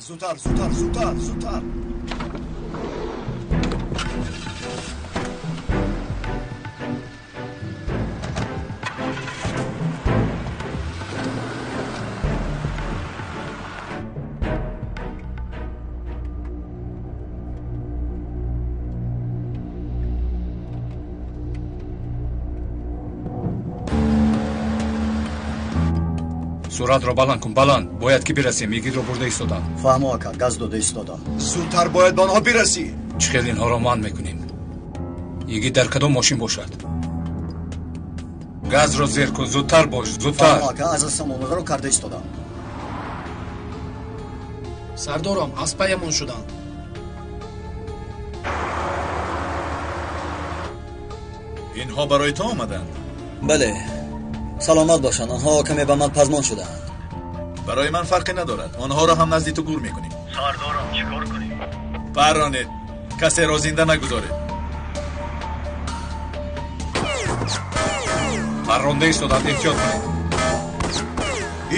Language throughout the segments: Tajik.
Зудтар, зудтар, зудтар, зудтар. Суратро баланд кун, баланд. Бояд ки бирасем. Йигитро бурда истодам. Фаҳмо ака, газ дода истодам. Зудтар бояд ба онҳо бирасӣ. Чӣ хел инҳоро манъ мекунем? Йигит дар кадом мошин бошад? Газро зер кун, зудтар бош, зудтар. Фаҳмо ака, аз самонро карда истодам. Сардорам, аз паямон шуданд. Инҳо барои ту омаданд? Бале. Саломат бошанд, онҳо каме ба ман пазмон шудаанд. Барои ман фарқе надорад, онҳоро ҳам назди ту гур мекунем. Сардорам, чӣ кор кунем? Парронед, касеро зинда нагузоред. Парронда истоданд, эҳтиёт кунед.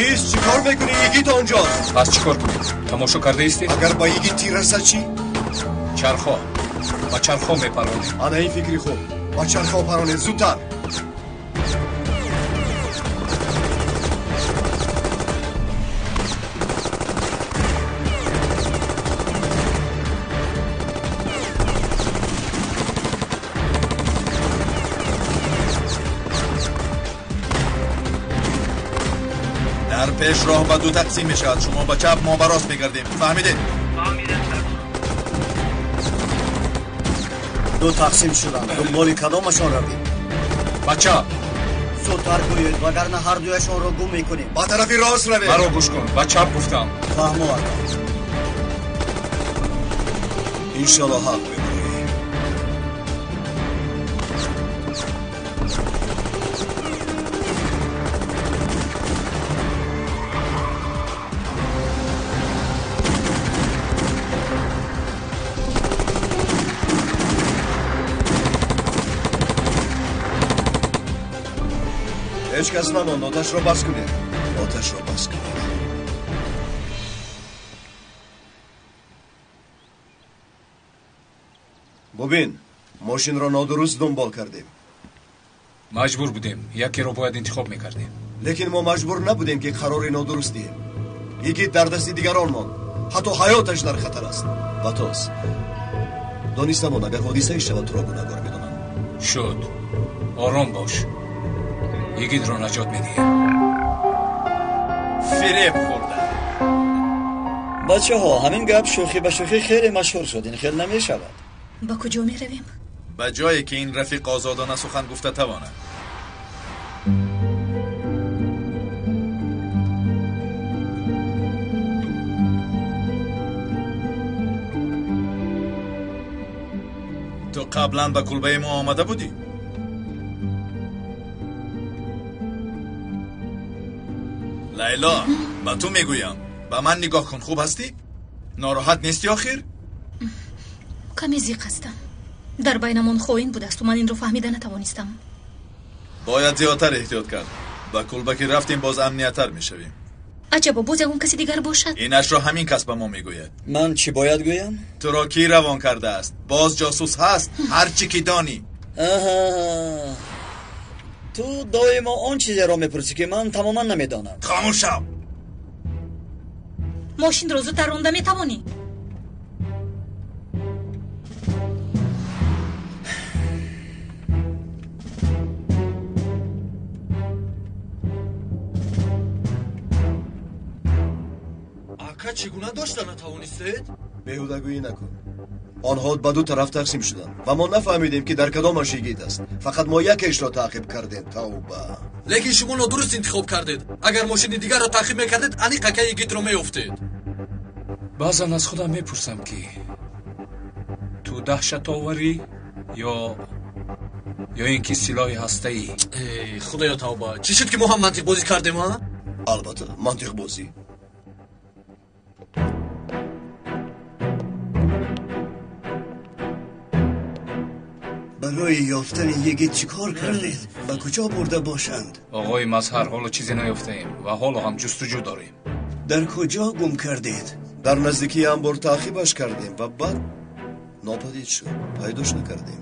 Ис, чӣ кор мекунӣ? Йигит онҷост. Пас чӣ кор кунед? Тамошо карда истед? Агар ба йигит тир расад чӣ? Чархҳо. Ба чархҳо мепаронем. Ана ин фикри хуб. Ба чархҳо паронед, зудтар. Дар пеш роҳ ба ду тақсим мешавад. Шумо ба чап, мо ба рост мегардем. Фаҳмидед? Фаҳмидем, сардорам. Ду тақсим шуданд. Дунболи кадомашон равем? Ба чап. Зудтар гӯед, вагарна ҳар дуяшонро гум мекунем. Ба тарафи рост равем. Маро гӯш кун, ба чап гуфтам. Фаҳмо ака. Иншаллоҳ ҳақ мебарем. Ҳеҷ кас намонд. Оташро бас кунед. Оташро бас кунед. Бубин, мошинро нодуруст дунбол кардем. Маҷбур будем, якеро бояд интихоб мекардем. Лекин мо маҷбур набудем, ки қарори нодуруст диҳем. Йигит дар дасти дигарон монд. Ҳатто ҳаёташ дар хатар аст. Батос, донистамон, агар ҳодисае шавад, туро гунаҳгор медонам. Шуд. Ором бош. Йигитро наҷот медиҳем. Фиреб хӯрда. Бачаҳо, ҳамин гап шӯхӣ ба шӯхӣ хеле машҳур шуд. Ин хел намешавад. Ба куҷо меравем? Ба ҷое ки ин рафиқ озодона сухан гуфта тавонад. Ту қаблан ба кулбаи мо омада будӣ? Лайло, ба ту мегӯям, ба ман нигоҳ кун. Хуб ҳастӣ? Нороҳат нестӣ охир? Каме зиқ ҳастам. Дар байнамон хоин будасту ман инро фаҳмида натавонистам. Бояд зиёдтар эҳтиёт кард. Ба кулба ки рафтем, боз амнияттар мешавем. Аҷабо, боз ягон каси дигар бошад? Инашро ҳамин кас ба мо мегӯяд. Ман чӣ бояд гӯям? Туро кӣ равон кардааст? Боз ҷосус ҳаст, ҳар чӣ ки донӣ. Аҳа, ту доимо он чизеро мепурсӣ, ки ман тамоман намедонам. Хомӯш шав. Мошинро зудтар ронда метавонӣ? Ака, чӣ гуна дошта натавонистед? Беҳудагӯӣ накун. Онҳо ба ду тараф тақсим шуданд ва мо нафаҳмидем, ки дар кадомаш йигит аст. Фақат мо якешро таъқиб кардем. Тавба. Лекин шумо нодуруст интихоб кардед. Агар мошини дигарро таъқиб мекардед, аниқ акаи йигитро меёфтед. Баъзан аз худам мепурсам, ки ту даҳшатоварӣ ё ин ки силоҳи ҳастаӣ. Эй, худоё, тавба. Чӣ шуд, ки мо ҳам мантиқбозӣ кардем, а? Албатта, мантиқбозӣ. Барои ёфтани йигит чӣ кор кардед? Ба куҷо бурда бошанд? Оғои Мазҳар, ҳоло чизе наёфтаем ва ҳоло ҳам ҷустуҷӯ дорем. Дар куҷо гум кардед? Дар наздикии анбор таъқибаш кардем ва баъд нопадид шуд. Пайдош накардем.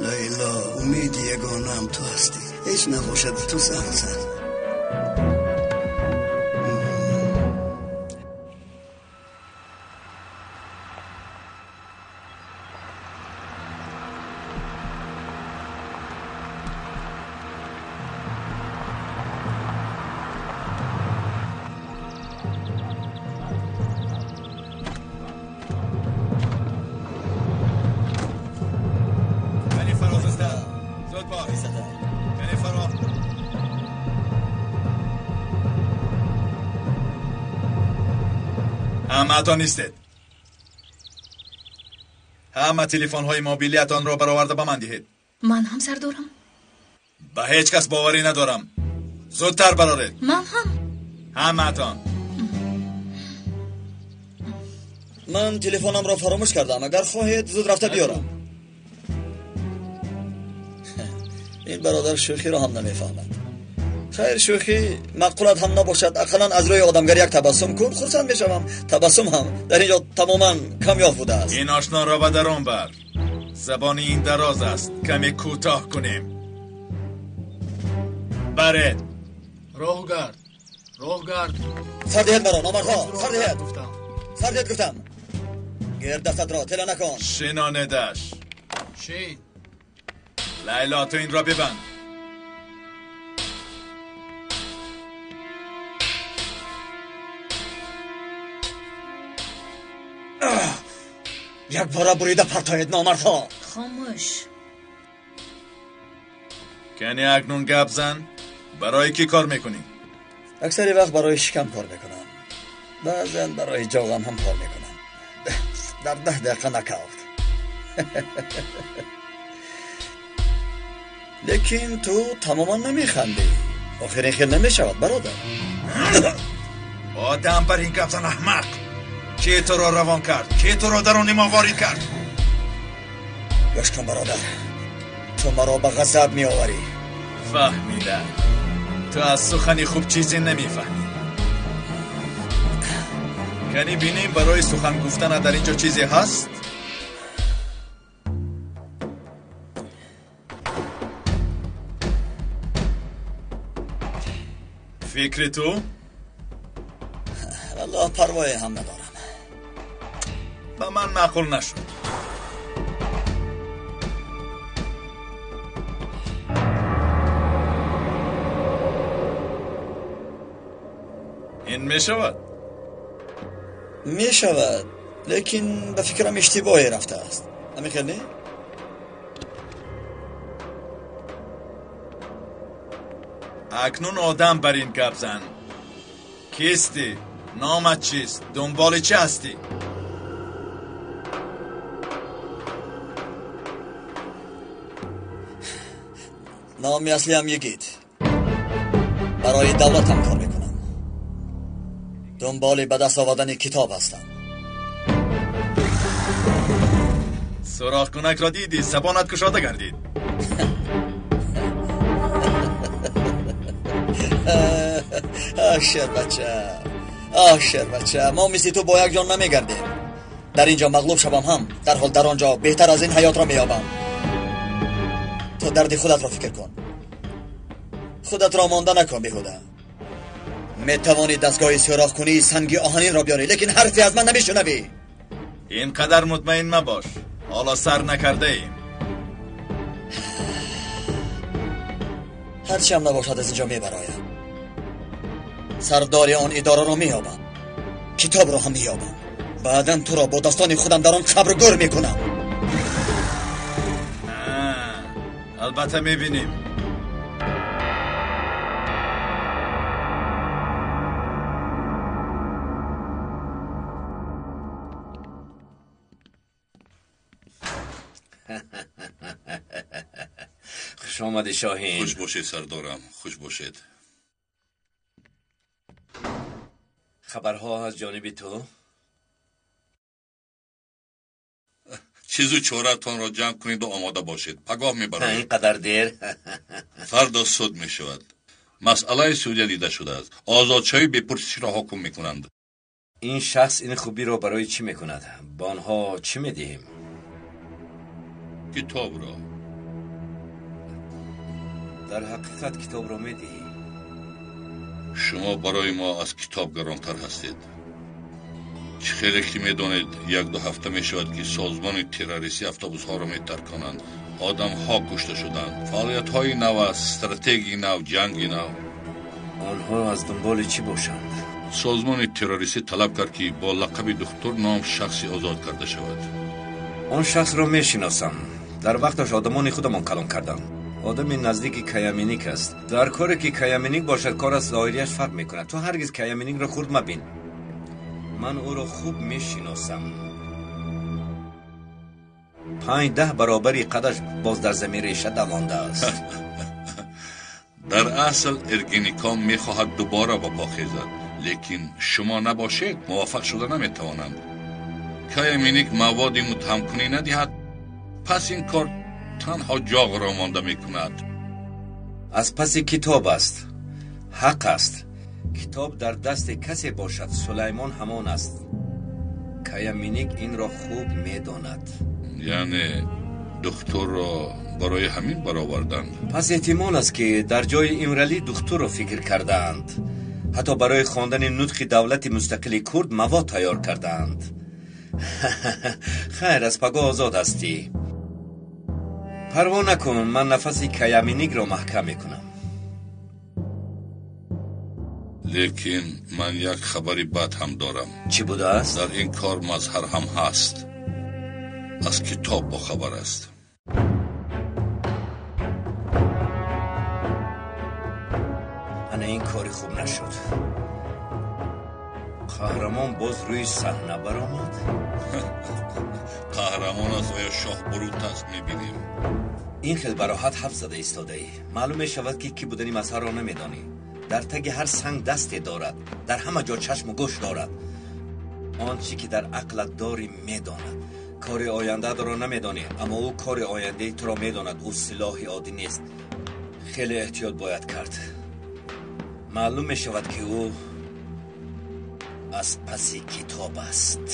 Лайло, умеди ягонаам ту ҳастӣ. Ҳеҷ набошад, ту занг зан. ҳамаатон нистед. Ҳама телефонҳои мобилиятонро бароварда ба ман диҳед. Ман ҳам, сардорам. Ба ҳеҷ кас боварӣ надорам. Зудтар бароред. Ман ҳам. Ҳамаатон. Ман телефонамро фаромӯш кардам. Агар хоҳед, зуд рафта биёрам. Ин бародар шӯхиро ҳам намефаҳмад. Хайр, шӯхӣ маъқулат ҳам набошад, ақаллан аз рӯи одамгарӣ як табассум кун, хурсанд мешавам. Табассум ҳам дар инҷо тамоман камёб будааст. Ин ошноро ба дарун бар. Забони ин дароз аст, каме кӯтоҳ кунем. Баред. Роҳ гард, роҳ гард. Сар диҳед маро, номардҳо, сар диҳед. Сар диҳед гуфтам. Гирд дастатро, тела накун. Шинонедаш. Шин. Лайло, ту инро бибанд. Якбора бурида партоед, номардҳо. Хомӯш. Кани акнун гап зан. Барои кӣ кор мекунӣ? Аксари вақт барои шикам кор мекунам. Баъзан барои ҷоғам ҳам кор мекунам. Дар 10 дақиқа нокаут. Лекин ту тамоман намехандӣ. Охир ин хел намешавад, бародар. Одам бар ин гап зан, аҳмақ. Ки туро равон кард? Ки туро даруни мо ворид кард? Гӯш кун, бародар, ту маро ба ғазаб меоварӣ. Фаҳмидам. Ту аз сухани хуб чизе намефаҳмӣ. Кани бинем, барои сухан гуфтана дар инҷо чизе ҳаст? Фикри ту? Валлоҳ, парвое ҳам надорам. Ба ман маъқул нашуд. Ин мешавад? Мешавад, лекин ба фикрам иштибоҳе рафтааст. Ҳамин хел не? Акнун одам бар ин гап зан. Кистӣ? Номат чист? Дунболи чӣ ҳастӣ? Номи аслиам Йигит. Барои давлатам кор мекунам. Дунболи ба даст овардани китоб ҳастам. Сурохкунакро дидӣ, забонат кушода гардид. Оҳ, шербача, оҳ, шербача, мо мисли ту бо як ҷон намегардем. Дар ин ҷо мағлуб шавам ҳам, дарҳол дар он ҷо беҳтар аз ин ҳаётро меёбам. Ту дарди худатро фикр кун. Худатро монда накун беҳуда. Метавонӣ дастгоҳи сӯрохкунии санги оҳанинро биёрӣ, лекин ҳарфе аз ман намешунавӣ. Ин қадар мутмаин мабош. Ҳоло сар накардаем. Ҳарчи ҳам набошад, аз инҷо мебароям. Сардори он идораро меёбам, китобро ҳам меёбам. Баъдан туро бо дастони худам дар он қабр гӯр мекунам. Албатта мебинем. Хуш омадӣ, Шоҳин. Хуш бошед, сардорам, хуш бошед. Хабарҳо аз ҷониби ту? Чизу чораатонро ҷамъ кунеду омода бошед. Пагоҳ мебароед. Ин қадар дер? Фардо суд мешавад. Масъалаи судя дида шудааст. Озодшавӣ бепурсишро ҳукм мекунанд. Ин шахс ин хубиро барои чӣ мекунад? Ба онҳо чӣ медиҳем? Китобро. Дар ҳақиқат китобро медиҳӣ? Шумо барои мо аз китоб гаронтар ҳастед. Чӣ хеле ки медонед, 1-2 ҳафта мешавад, ки созмони террористӣ автобусҳоро метарконанд. Одамҳо кушта шуданд. Фаъолиятҳои нав аст, стратегияи нав, ҷанги нав. Онҳо аз дунболи чӣ бошанд? Созмони террористӣ талаб кард, ки бо лақаби духтур ном шахси озод карда шавад. Он шахсро мешиносам. Дар вақташ одамони худамон калон карданд. Одами наздики Каяминик аст. Дар коре ки Каяминик бошад, кор аз зоҳирияш фарқ мекунад. Ту ҳаргиз Каяминикро хурд мабин. Ман ӯро хуб мешиносам. 5-10 баробари қадаш боз дар замин реша давондааст. Дар асл Эргеникон мехоҳад дубора ба по хезад, лекин шумо набошед, муваффақ шуда наметавонанд. Каяминик маводи муттаҳамкунӣ надиҳад, пас ин кор танҳо ҷоғро монда мекунад. Аз паси китоб аст, ҳақ аст. Китоб дар дасти касе бошад, Сулаймон ҳамон аст. Каяминик инро хуб медонад. Яъне духтурро барои ҳамин бароварданд? Пас эҳтимол аст, ки дар ҷои Имралӣ духтурро фикр кардаанд. Ҳатто барои хондани нутқи давлати мустақили курд мавод тайёр кардаанд. Хайр, аз пагоҳ озод ҳастӣ. Парво накун, ман нафаси Каяминикро маҳкам мекунам. Лекин ман як хабари бад ҳам дорам. Чӣ будааст? Дар ин кор мазҳар ҳам ҳаст. Аз китоб бохабар аст. Ана ин кори хуб нашуд. Қаҳрамон боз рӯи саҳна баромад? Қаҳрамон аст ва ё шоҳбурут аст, мебинем. Ин хел бароҳат ҳафт зада истодаӣ. Маълум мешавад, ки кӣ будани мазҳарро намедонӣ. Дар таги ҳар санг дасте дорад, дар ҳама ҷо чашму гӯш дорад. Он чӣ ки дар ақлат дорӣ медонад. Кори ояндаатро намедонӣ, аммо ӯ кори ояндаи туро медонад. Ӯ силоҳи оддӣ нест. Хеле эҳтиёт бояд кард. Маълум мешавад, ки ӯ аз паси китоб аст.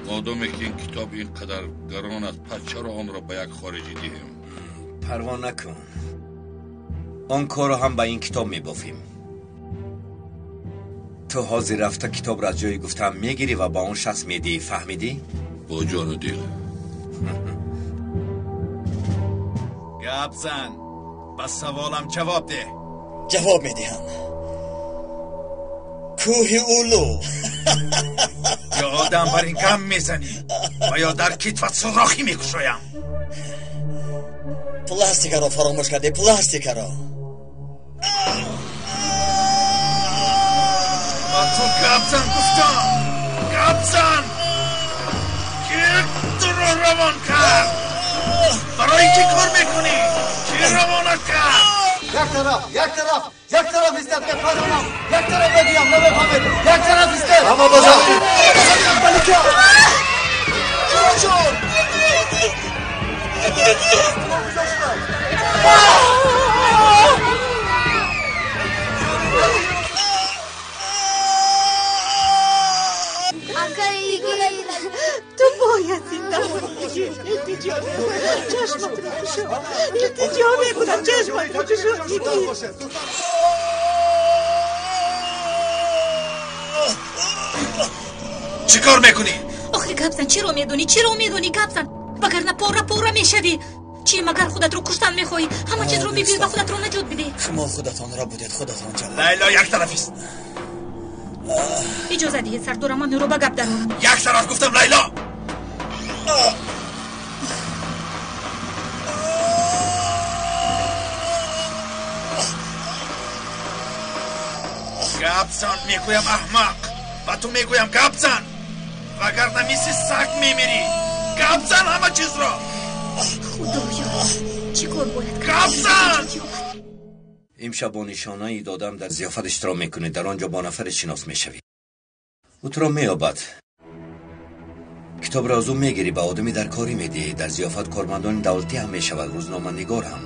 Модоме ки ин китоб ин қадар гарон аст, пас чаро онро ба як хориҷӣ диҳем? Парво накун. Он корро ҳам ба ин китоб мебофем. Ту ҳозир рафта китобро аз ҷои гуфтаам мегирӣ ва ба он шахс медиҳӣ. Фаҳмидӣ? Бо ҷону дил. Гап зан. Ба саволам ҷавоб деҳ. Ҷавоб медиҳам. Кӯҳи Улу. Ё одам бар ин гам мезанӣ ва ё дар китфат сурохӣ мекушоям. Пластикаро фаромӯш кардӣ, пластикаро. Ба ту гап зан гуфтам. Гап зан. Ки туро равон кард? Барои чӣ кор мекунӣ? Ки равонат кард? Як тараф, як тараф, як тараф истед, мепаронам. Як тараф мегӯям, намефаҳмед. Як тараф истед. Ҳама базар. Малика! Чӣ шуд? Куҷо шудам? Ту бояд зинда монӣ. Илтиҷо мекунам, чашматро кушо. Илтиҷо мекунам, чашматро кушо. Чӣ кор мекунӣ? Охир гап зан, чиро медонӣ? Чиро медонӣ? Гап зан, вагарна пора пора мешавӣ. Чӣ магар худатро куштан мехоҳӣ? Ҳама чизро бибир ва худатро наҷот бидеҳ. Шумо худатонро будед, худатон ҷавоб. Лайло як тарафист. Иҷоза диҳед, сардорам, ман ӯро ба гап дарорам. Як тараф гуфтам, Лайло. Гап зан, мегӯям, аҳмақ. Ба ту мегӯям, гап зан, вагарна мисли саг мемирӣ. Гап зан ҳама чизро. Худоё, чӣ кор бояд кард? Гап зан. Имшаб бо нишонаи додам дар зиёфат иштирок мекунӣ. Дар он ҷо бо нафаре шинос мешавӣ. Ӯ туро меёбад. Китобро аз ӯ мегирӣ, ба одами даркорӣ медиҳӣ. Дар зиёфат кормандони давлатӣ ҳам мешавад, рӯзноманигор ҳам.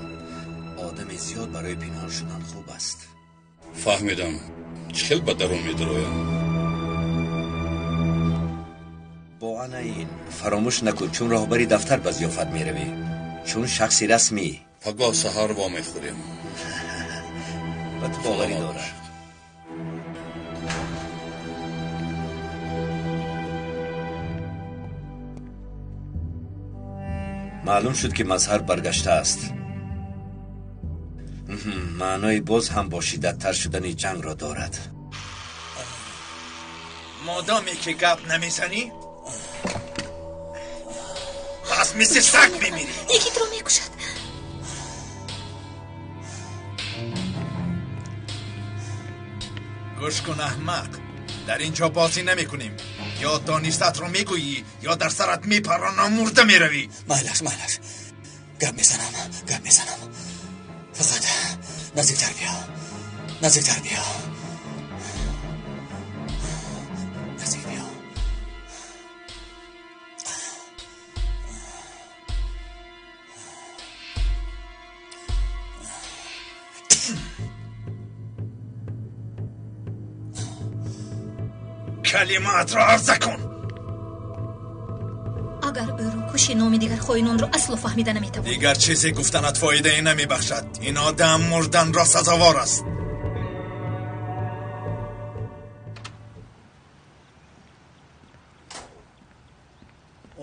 Одами зиёд барои пинҳон шудан хуб аст. Фаҳмидам. Чӣ хел ба дарун медароям? Бо ана ин фаромӯш накун, чун роҳбари дафтар ба зиёфат меравӣ, чун шахси расмӣ. Пагоҳ саҳар вомехӯрем. Ба ту боварӣ дорам. Маълум шуд, ки Мазҳар баргаштааст. Маънои боз ҳам бо шиддаттар шудани ҷангро дорад. Модоме ки гап намезанӣ, пас мисли саг мемирӣ. Йигитро мекушад. Гӯш кун, аҳмақ, дар ин ҷо бозӣ намекунем. Ё донистаатро мегӯӣ, ё дар сарат мепаронам, мурда меравӣ. Майлаш, майлаш, гап мезанам, гап мезанам. Фақат наздиктар биё, наздиктар биё, наздик биё. Калимаатро арза кун. Агар ӯро кушӣ, номи дигар хоинонро асло фаҳмида наметавонӣ. Дигар чизе гуфтанат фоидае намебахшад. Ин одам мурданро сазовор аст.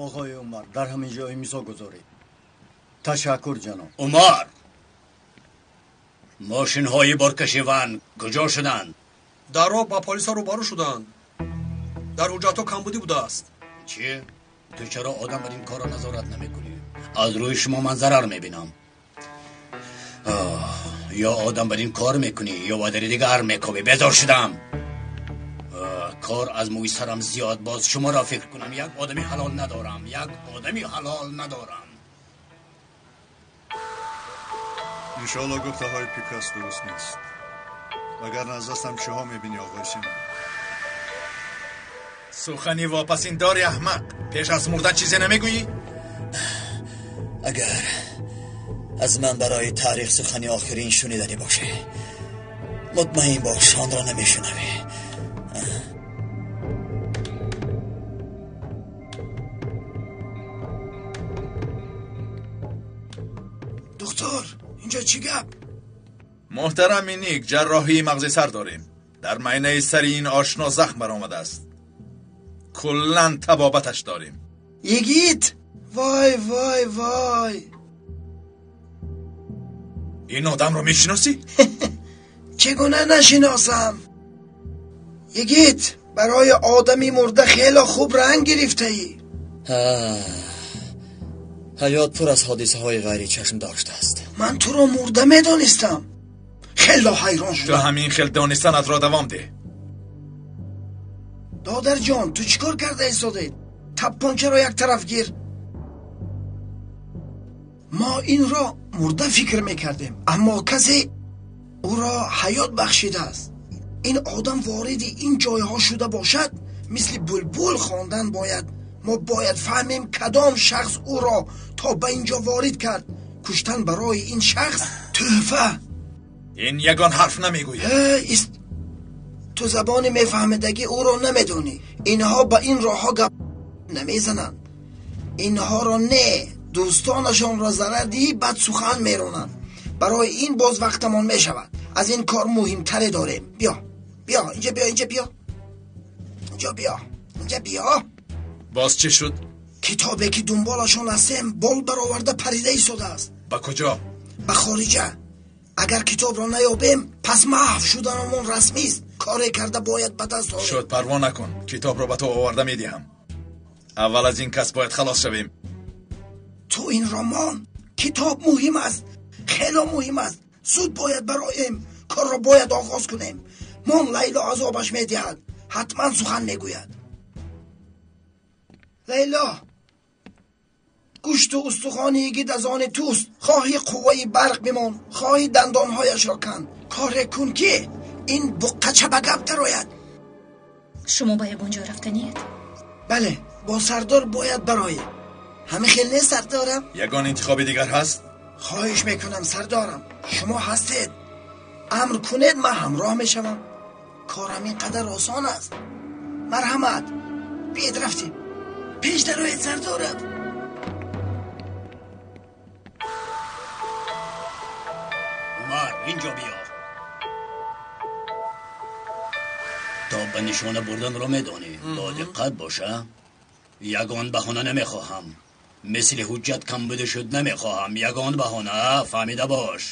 Оғои Умар, дар ҳамин ҷо имзо гузоред. Ташаккур, ҷаноб. Умар, мошинҳои боркаши ван куҷо шуданд? Дар роҳ ба полисҳо рӯбарӯ шуданд. Дар ҳуҷҷатҳо камбудӣ будааст. Чӣ? Ту чаро одам бар ин корро назорат намекунӣ? Аз рӯи шумо ман зарар мебинам. Ё одам бар ин кор мекунӣ, ё ба дари дигар мекобӣ. Безор шудам. Кор аз мӯи сарам зиёд. Боз шуморо фикр кунам. Як одами ҳалол надорам, як одами ҳалол надорам. Иншоалло гуфтаҳои Пикас дуруст нест. Вагарна аз дастам чиҳо мебинӣ, оғои Сино? Сухани вопасин дори, аҳмақ. Пеш аз мурдан чизе намегӯӣ? Агар аз ман барои таърих сухани охирин шуниданӣ бошӣ, мутмаин бош, онро намешунавӣ. Доктор, инҷо чӣ гап? Муҳтарам Ник, ҷарроҳии мағзи сар дорем. Дар майнаи сари ин ошно захм баромадааст. Куллан табобаташ дорем. Йигит! Вой, вой, вой! Ин одамро мешиносӣ? Чӣ гуна нашиносам? Йигит, барои одами мурда хеле хуб ранг гирифтаӣ. Ҳаёт пур аз ҳодисаҳои ғайричашм доштааст. Ман туро мурда медонистам. Хеле ҳайрон шудам. Ту ҳамин хел донистанатро давом деҳ. Додарҷон, ту чӣ кор карда истодаӣ? Таппончаро як тараф гир. Мо инро мурда фикр мекардем, аммо касе ӯро ҳаёт бахшидааст. Ин одам вориди ин ҷойҳо шуда бошад, мисли булбул хондан бояд. Мо бояд фаҳмем кадом шахс ӯро то ба ин ҷо ворид кард. Куштан барои ин шахс тӯҳфа. Ин ягон ҳарф намегӯяд. Ту забони мефаҳмидагӣ ӯро намедонӣ. Инҳо ба ин роҳҳо гап намезананд. Инҳоро не, дӯстонашонро зарар диҳӣ, бад сухан меронанд. Барои ин боз вақтамон мешавад. Аз ин кор муҳимтаре дорем. Биё, биё, инҷа биё, инҷа биё, инҷо биё, инҷа биё. Боз чӣ шуд? Китобе ки дунболашон ҳастем бол бароварда парида истодааст. Ба куҷо? Ба хориҷа. Агар китобро наёбем, пас маҳв шуданамон расмист. Коре карда бояд ба даст орем. Шуд, парво накун. Китобро ба ту оварда медиҳам. Аввал аз ин кас бояд халос шавем. Ту ин роман, китоб муҳим аст, хело муҳим аст. Зуд бояд бароем, корро бояд оғоз кунем. Мон Лайло азобаш медиҳад, ҳатман сухан мегӯяд. Лайло, гӯшту устухони йигит аз они туст. Хоҳӣ қувваи барқ бимон, хоҳӣ дандонҳояшро кан. Коре кун ки ин буққача ба гап дарояд. Шумо ба ягон ҷо рафтаниед? Бале, бо сардор бояд бароем. Ҳамин хел нест, сардорам? Ягон интихоби дигар ҳаст? Хоҳиш мекунам, сардорам, шумо ҳастед. Амр кунед, ман ҳамроҳ мешавам. Корам ин қадар осон аст. Марҳамат, биед рафтем. Пеш дароед, сардорам. Умар, инҷо биё. То ба нишона бурданро медонӣ. Бо диққат боша. Ягон баҳона намехоҳам. Мисли ҳуҷҷат кам буда шуд намехоҳам. Ягон баҳона, фаҳмида бош.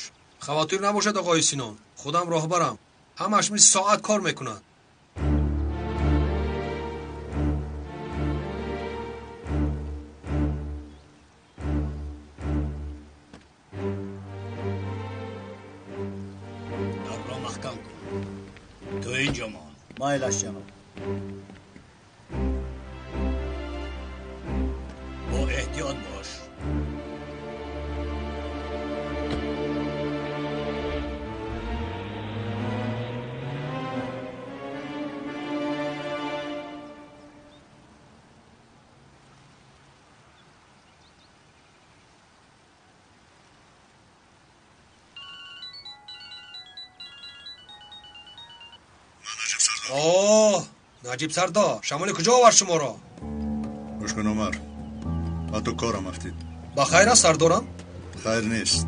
Хавотир набошад, оғои Синон. Худам роҳбарам. Ҳамаш мисли соат кор мекунад. Дарро маҳкам кун. Ту инҷо мон. Майлаш, ҷаноб. Бо эҳтиёт бош. Оҳ, Наҷиб сардор, шамоли куҷо овард шуморо? Гӯш кун, Умар, ба ту корам афтид. Ба хайр аст, сардорам? Хайр нест.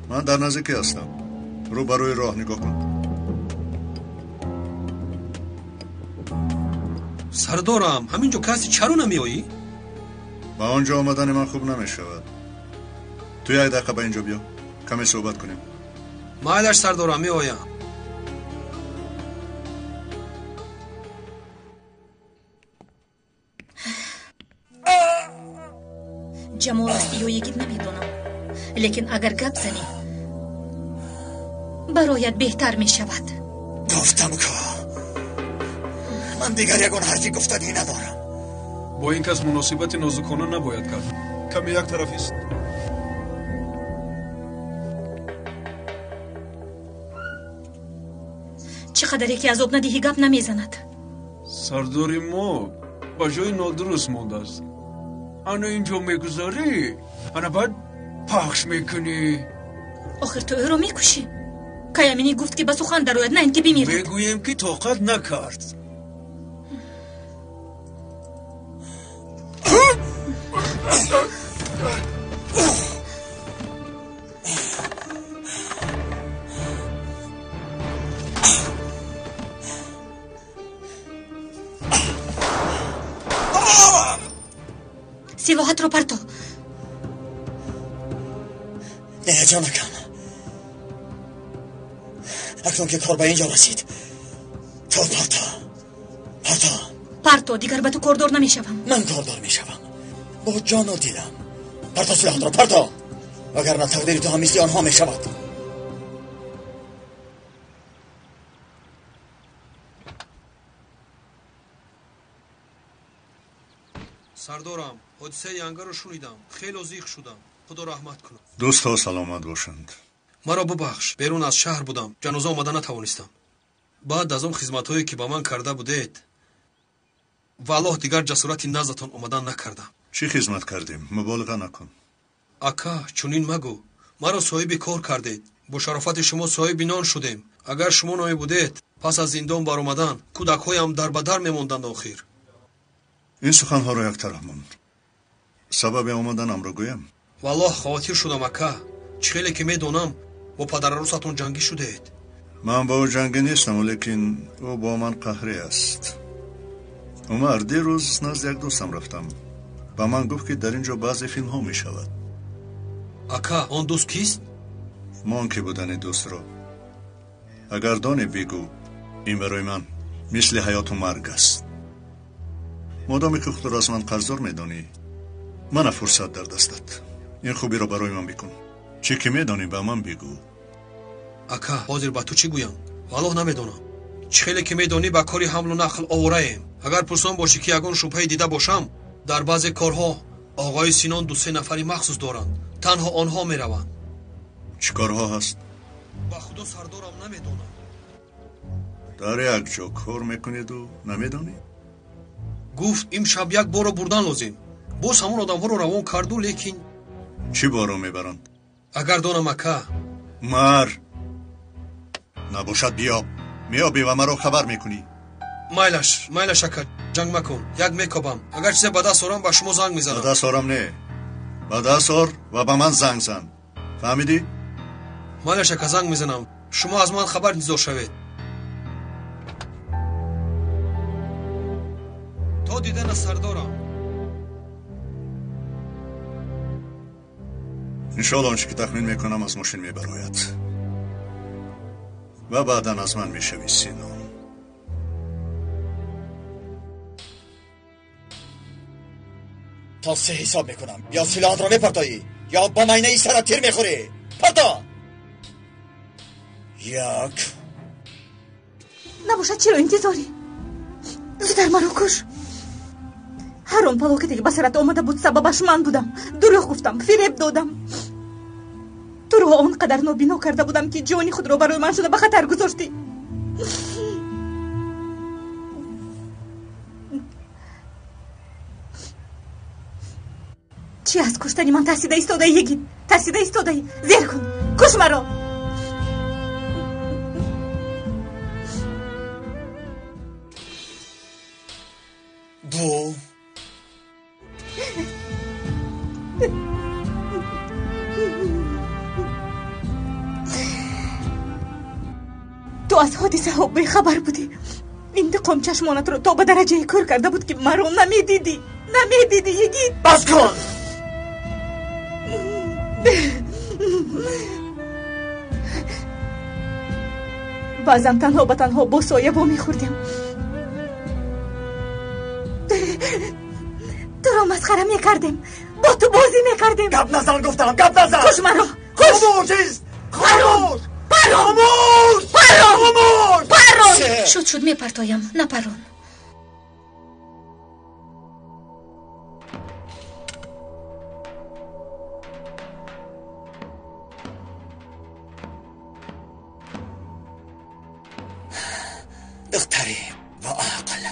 Ман дар наздикӣ ҳастам. Рӯ ба рӯи роҳ нигоҳ кун. Сардорам, ҳамин ҷо каси чаро намеоӣ? Ба он ҷо омадани ман хуб намешавад. Ту як дақиқа ба ин ҷо биё, каме суҳбат кунем. Майлаш, сардорам, меоям. Ҷамол аст ё йигит намедонам, лекин агар гап занӣ бароят беҳтар мешавад. Гуфтам ку, ман дигар ягон ҳарфи гуфтанӣ надорам. Бо ин кас муносибати нозукона набояд кард. Каме як тарафист. Чӣ қадаре ки азоб надиҳӣ гап намезанад. Сардори мо ба ҷои нодуруст мондааст. Ана инҷо мегузарӣ, ана баъд пахш мекунӣ. Охир ту ӯро мекушӣ. Каяминӣ гуфт ки ба сухан дарояд, на ин ки бимирад. Мегӯем ки тоқат накард. Силоҳатро парто. Не, ҷонакам, акнун ки кор ба ин ҷо расид, ту парто, парто, парто. Дигар ба ту кордор намешавам. Ман кордор мешавам бо ҷону дилам. Парто силоҳатро, парто, вагарна тақдири ту ҳам мисли онҳо мешавад. Сардорам, ҳодисаи янгаро шунидам, хело зиқ шудам. Худо раҳмат кунад. Дӯстҳо саломат бошанд. Маро бубахш, берун аз шаҳр будам, ҷаноза омада натавонистам. Баъд аз он хизматҳое ки ба ман карда будед, валлоҳ дигар ҷасорати наздатон омадан накардам. Чӣ хизмат кардем? Муболиға накун. Ака, чунин магӯ. Маро соҳиби кор кардед. Бо шарофати шумо соҳиби нон шудем. Агар шумо намебудед, пас аз зиндон баромадан кӯдакҳоям дар ба дар мемонданд охир. Ин суханҳоро як тараф монд. Сабаби омаданамро гӯям. Валлоҳ хотир шудам, ака. Чӣ хеле ки медонам, бо падарарӯсатон ҷангӣ шудед. Ман бо ӯ ҷангӣ нестам, лекин ӯ бо ман қаҳрӣ аст. Умар, дирӯз назди як дӯстам рафтам. Ба ман гуфт, ки дар ин ҷо баъзе филмҳо мешавад. Ака, он дӯст кист? Мон ки будани дӯстро. Агар донӣ, бигӯ. Ин барои ман мисли ҳаёту марг аст. Модоме ки худро аз ман қарздор медонӣ, мана фурсат дар дастат. Ин хубиро барои ман бикун. Чӣ ки медонӣ, ба ман бигӯ. Ака, ҳозир ба ту чӣ гӯям? Валлоҳ намедонам. Чӣ хеле ки медонӣ, ба кори ҳамлу нақл овораем. Агар пурсон бошӣ ки ягон шубҳае дида бошам, дар баъзе корҳо оғои Синон ду-се нафари махсус доранд. Танҳо онҳо мераванд. Чӣ корҳо ҳаст? Ба худо, сардорам, намедонам. Дар як ҷо кор мекунеду намедонӣ? Гуфт имшаб як борро бурдан лозим. Боз ҳамон одамҳоро равон карду, лекин чӣ борро мебаранд? Агар донам, ака. Мар набошад, биёб. Меёбӣ ва маро хабар мекунӣ. Майлаш, майлаш, ака, ҷанг макун. Як мекобам. Агар чизе ба даст орам, ба шумо занг мезанам. Ба даст орам не, ба даст ор ва ба ман занг зан. Фаҳмидӣ? Майлаш, ака, занг мезанам. Шумо аз ман хабар интизор шавед. То дидана, сардорам. Иншоалло он чӣ ки тахмин мекунам аз мошин мебарояд ва баъдан аз ман мешавӣ Синон. То се ҳисоб мекунам. Ё силоҳатро мепартоӣ, ё ба майнаи сарат тир мехӯрӣ. Парто! Як. Набошад, чиро интизорӣ? Зудтар маро куш. Ҳар он фалокате ки ба сарат омада буд, сабабаш ман будам. Дурӯғ гуфтам, фиреб додам. Туро он қадар нобино карда будам, ки ҷони худро барои ман шуда ба хатар гузоштӣ. Чӣ аз куштани ман тарсида истодаӣ, йигит? Тарсида истодаӣ? Зер кун, куш маро. Ду. Ту аз ҳодисаҳо бехабар будӣ. Интиқом чашмонатро то ба дараҷае кӯр карда буд, ки маро намедидӣ. Намедидӣ, йигит. Бас кун! Баъзан танҳо ба танҳо бо соя вомехӯрдем. Туро масхара мекардем, бо ту бозӣ мекардем. Гап назан, гуфтам, гап назан! Куш маро! Куш! Хомӯш ист! Хомӯш! Парон! Хомӯш! Парон! Хомӯш! Парон! Шуд, шуд, мепартоям. Напарон. Духтари бо ақл,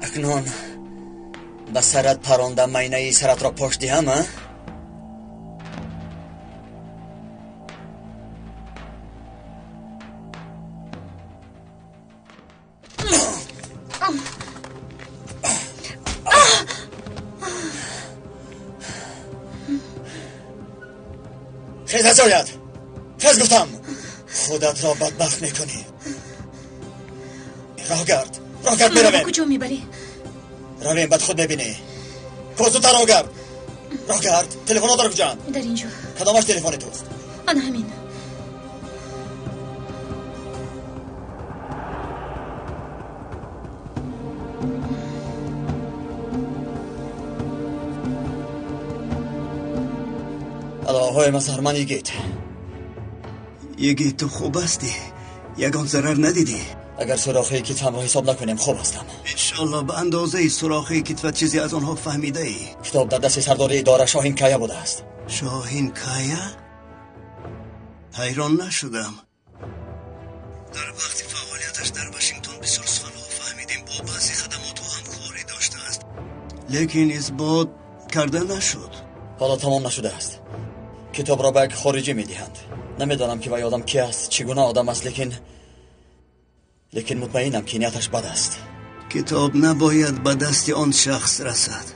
акнун ба сарат паронда майнаи саратро пош диҳам, а? Хез аз ҷоят! Хез, гуфтам! Худатро бадбахт мекунӣ. Роҳ гард, роҳ гард, меравем. Куҷо мебарӣ? Равем, баъд худ мебинӣ. Ко, зудтар роҳ гард, роҳ гард. Телефонҳо дар куҷоанд? Дар инҷо. Кадомаш телефони туст? Ана ҳамин. Алоҳои масарман, йигит. Йигит, ту хуб ҳастӣ? Ягон зарар надидӣ? Агар сурохии китфамро ҳисоб накунем, хуб ҳастам. Иншоалло ба андозаи сурохии китфат чизе аз онҳо фаҳмидаӣ. Китоб дар дасти сардори идора Шоҳин Кая будааст. Шоҳин Кая? Ҳайрон нашудам. Дар вақти фаъолияташ дар Вашингтон бисёр суханҳо фаҳмидем, бо баъзе хадамотҳо ҳамкорӣ доштааст, лекин исбот карда нашуд. Ҳоло тамом нашудааст. Китобро ба як хориҷӣ медиҳанд. Намедонам, ки вай одам ки аст, чӣ гуна одам аст, лекин мутмаинам, ки нияташ бад аст. Китоб набояд ба дасти он шахс расад.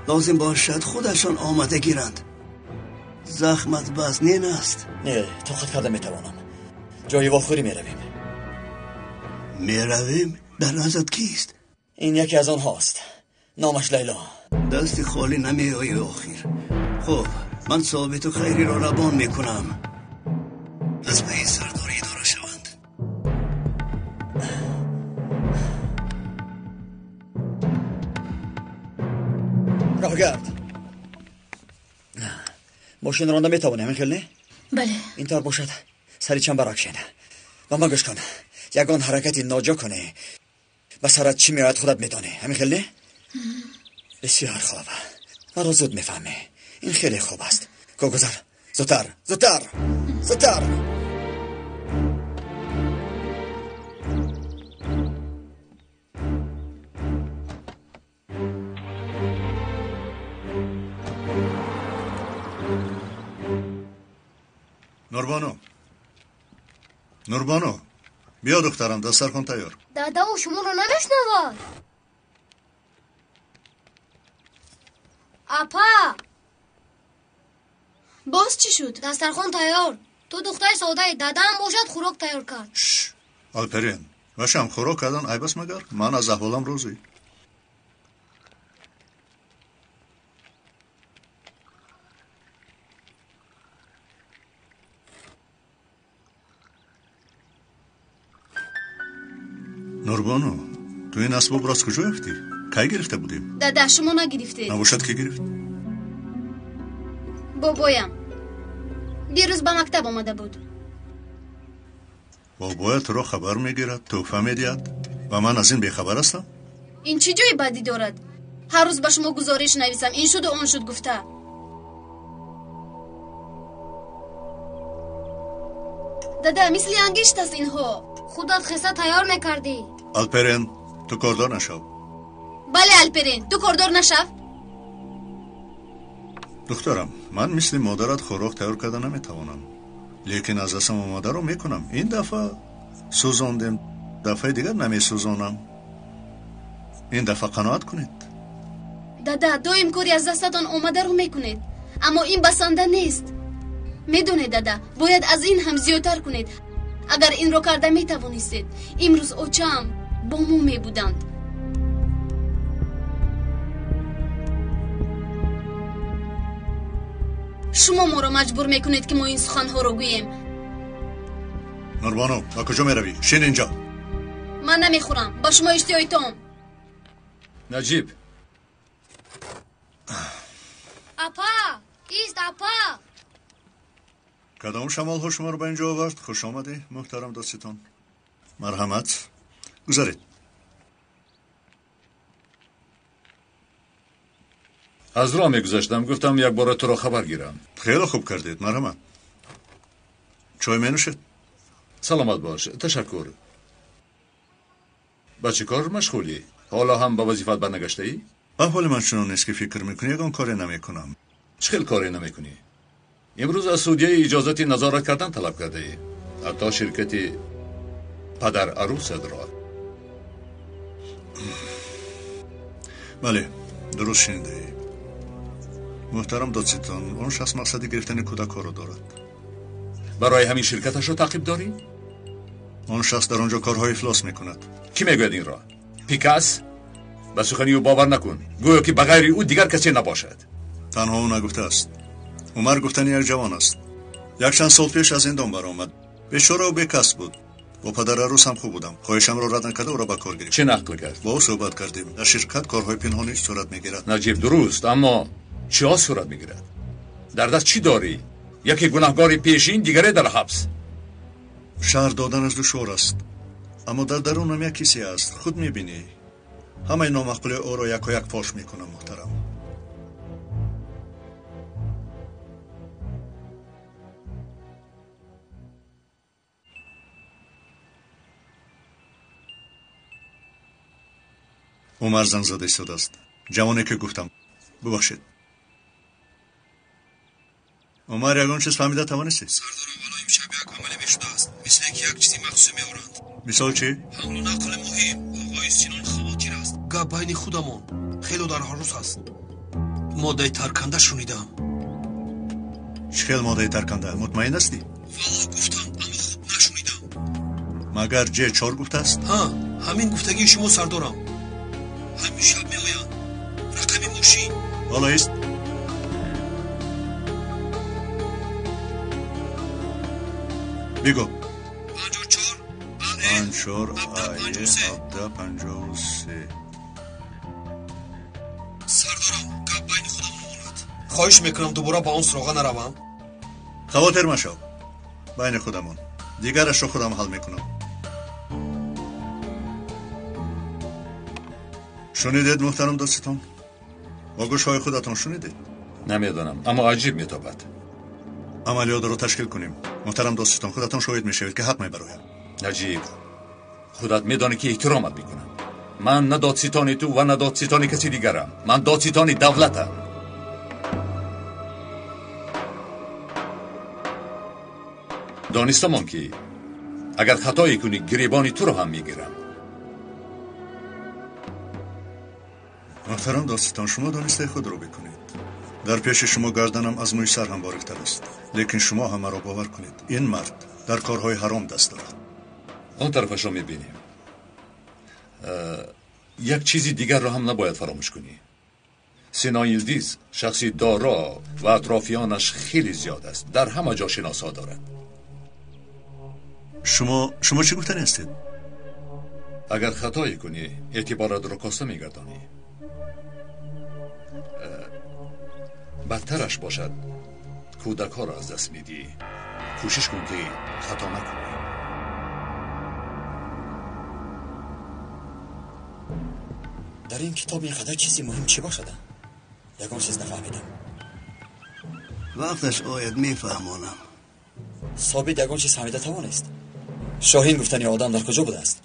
Лозим бошад, худашон омада гиранд. Захмат вазнин аст. Не, тоқат карда метавонам. Ҷои вохӯрӣ меравем. Меравем? Дар назарат кист? Ин яке аз онҳост. Номаш Лайло. Дасти холӣ намеоӣ охир. Хуб, ман Собиту Хайриро равон мекунам. Аз пайи сардори идора шаванд. Роҳгард, мошин ронда метавонӣ, ҳамин хел не? Бале. Ин тавр бошад, сари чамбарак шин ва ман гӯш кун. Ягон ҳаракати ноҷо кунӣ, ба сарат чӣ меояд, худат медонӣ, ҳамин хел не? Бисёр хуб, маро зуд мефаҳмӣ. Ин хеле хуб аст. Ко, гузар, зудтар, зудтар, зудтар. Нурбону, Нурбону, биё духтарам, дастархон тайёр. Дада, ӯ шуморо намешнавад. Апа, боз чӣ шуд? Дастархон тайёр. Ту духтари содаи, дадаам бошад хӯрок тайёр кард. Алперен, башам хӯрок кардан айб аст магар? Ман аз аҳволам розӣ. Нурбону, ту ин асбобро аз куҷо ёфтӣ? Кай гирифта будем? Дада, шумо нагирифтед. Набошад, ки гирифт? Бобоям дирӯз ба мактаб омада буд. Бобоя туро хабар мегирад, тӯҳфа медиҳад ва ман аз ин бехабар ҳастам? Ин чӣ ҷои бадӣ дорад? Ҳар рӯз ба шумо гузориш нависам, ин шуду он шуд гуфта. Дада, мисли ангишт аст инҳо. Худат хиса тайёр мекардӣ. Алперен, ту кордор нашав. Бале, Алперен, ту кордор нашав. Духтарам, ман мисли модарат хӯрок тайёр карда наметавонам, лекин аз дастам омадаро мекунам. Ин дафъа сӯзондем, дафъаи дигар намесӯзонам. Ин дафъа қаноат кунед. Дада, доим кори аз дастатон омадаро мекунед, аммо ин басанда нест. Медонед, дада, бояд аз ин ҳам зиёдтар кунед. Агар инро карда метавонистед, имрӯз очаам бо мо мебуданд. Шумо моро маҷбур мекунед, ки мо ин суханҳоро гӯем. Нурбону, ба куҷо меравӣ? Шин инҷо. Ман намехӯрам, ба шумо иштиҳои том. Наҷиб. Апа, ист, апа. Кадом шамолҳо шуморо ба инҷо овард? Хуш омадӣ, муҳтарам додситон. Марҳамат, гузаред. Аз роҳ мегузаштам, гуфтам як бора туро хабар гирам. Хеле хуб кардед, марҳамат. Чой менӯшед? Саломат бош, ташаккур. Ба чӣ кор машғулӣ? Ҳоло ҳам ба вазифаат барнагаштаӣ? Аҳволи ман чунон нест, ки фикр мекунӣ, ягон коре намекунам. Чӣ хел коре намекунӣ? Имрӯз аз судяи иҷозати назорат кардан талаб кардаӣ, ҳатто ширкати падар арӯсатро. Бале, дуруст шунидаӣ. Муҳтарам додситон, он шахс мақсади гирифтани кӯдакҳоро дорад. Барои ҳамин ширкаташро таъқиб дорӣ? Он шахс дар он ҷо корҳои ифлос мекунад. Кӣ мегӯяд инро? Пикас? Ба сухани ӯ бовар накун. Гӯё ки ба ғайри ӯ дигар касе набошад. Танҳо ӯ нагуфтааст. Умар гуфтани як ҷавон аст. Якчанд сол пеш аз зиндон баромад. Бечорау бекас буд. Бо падарарӯс ҳам хуб будам. Хоҳишамро рад накарда ӯро ба кор гирифт. Чӣ нақл кард? Бо ӯ суҳбат кардем. Дар ширкат корҳои пинҳонӣ сурат мегирад. Наҷиб, дуруст, аммо чиҳо сурат мегирад? Дар даст чӣ дорӣ? Яке гунаҳгори пешин, дигаре дар ҳабс. Шаҳр доданаш душвор аст, аммо дар дарунам як ҳиссе аст. Худ мебинӣ. Ҳамаи номаъқули ӯро якояк фош мекунам, муҳтарам. Умар занг зада истодааст. Ҷавоне ки гуфтам. Бубахшед. Умар, ягон чиз фаҳмида тавонистӣ? Сардор, аввало имшаб як амале мешудааст, мисле ки як чизи махсусе меоранд. Мисол чӣ? Ҳамлу нақли муҳим. Оғои Синон хавотир аст. Гап байни худамон хело дар ҳаррӯз аст. Моддаи тарканда шунидам. Чӣ хел моддаи тарканда? Мутмаин ҳастӣ? Валло гуфтанд, аммо хуб нашунидам. Магар Ҷ чор гуфтааст? Ҳа, ҳамин гуфтагии шумо, сардорам. Ҳамин шаб меоянд. Рақами мошин. Ҳоло ист. Бигӯ. 54 54 АЕ 1753. Сардорам, гап байни худамон монад. Хоҳиш мекунам дубора ба он суроға наравам. Хавотир машав. Байни худамон. Дигарашро худам ҳал мекунам. Шунидед, муҳтарам додситон? Бо гӯшҳои худатон шунидед? Намедонам, аммо аҷиб метобад. Амалиётро ташкил кунем. Муҳтарам додситон, худатон шоҳид мешавед, ки ҳақ мебароям. Наҷиб, худат медонӣ, ки эҳтиромат мекунам. Ман на додситони ту ва на додситони каси дигарам. Ман додситони давлатам. Донистамон ки агар хатое кунӣ гиребони туро ҳам мегирам. Муҳтарам достон, шумо донистаи худро бикунед. Дар пеши шумо гарданам аз мӯи сар ҳам бориктар аст, лекин шумо ҳам маро бовар кунед, ин мард дар корҳои ҳаром даст дорад. Он тарафашро мебинем. Як чизи дигарро ҳам набояд фаромӯш кунӣ. Сино Йилдиз шахси доро ва атрофиёнаш хеле зиёд аст, дар ҳама ҷо шиносҳо дорад. Шумо чӣ гуфтани ҳастед? Агар хатое кунӣ, эътиборатро коста мегардонӣ. Бадтараш бошад, кӯдакҳоро аз даст медиҳӣ. Кӯшиш кун ки хато накунӣ. Дар ин китоб ин қадар чизи муҳим чӣ бошад? Ягон чиз нафаҳмидам. Вақташ ояд мефаҳмонам. Собит ягон чиз фаҳмида тавонист? Шоҳин гуфтани одам дар куҷо будааст?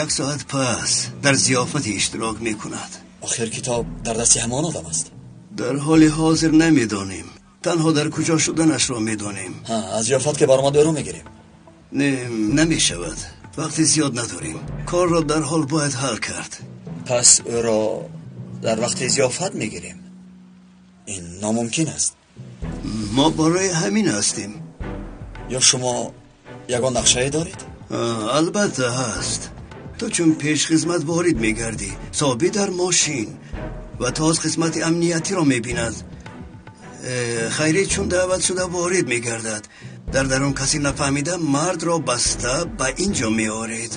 Як соат пас дар зиёфате иштирок мекунад. Охир китоб дар дасти ҳамон одам аст. Дар ҳоли ҳозир намедонем, танҳо дар куҷо шуданашро медонем. Аз зиёфат ки баромад ӯро мегирем. Не, намешавад, вақти зиёд надорем. Корро дар ҳол бояд ҳал кард. Пас ӯро дар вақти зиёфат мегирем. Ин номумкин аст. Мо барои ҳамин ҳастем. Ё шумо ягон нақшае доред? Албатта ҳаст. Ту чун пешхизмат ворид мегардӣ, Собит дар мошин ва тоз қисмати амниятиро мебинад. Хайри чун даъват шуда ворид мегардад. Дар дарун касе нафаҳмида мардро баста ба ин ҷо меоред.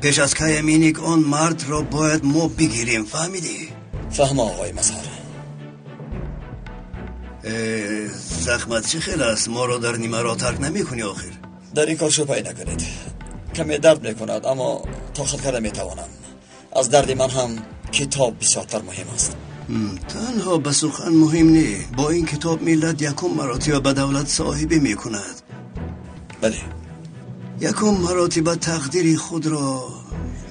Пеш аз каяминик он мардро бояд мо бигирем, фаҳмидӣ? Фаҳмо, оғои Мазҳар. Захмат чӣ хел аст? Моро дар нимаро тарк намекунӣ охир? Дар ин кор шубҳае накунед. Каме дард мекунад, аммо тоқат карда метавонам. Аз дарди ман ҳам китоб бисёртар муҳим аст. Танҳо ба сухан муҳим не. Бо ин китоб миллат якум маротиба ба давлат соҳибӣ мекунад. Бале. Якум маротиба тақдири худро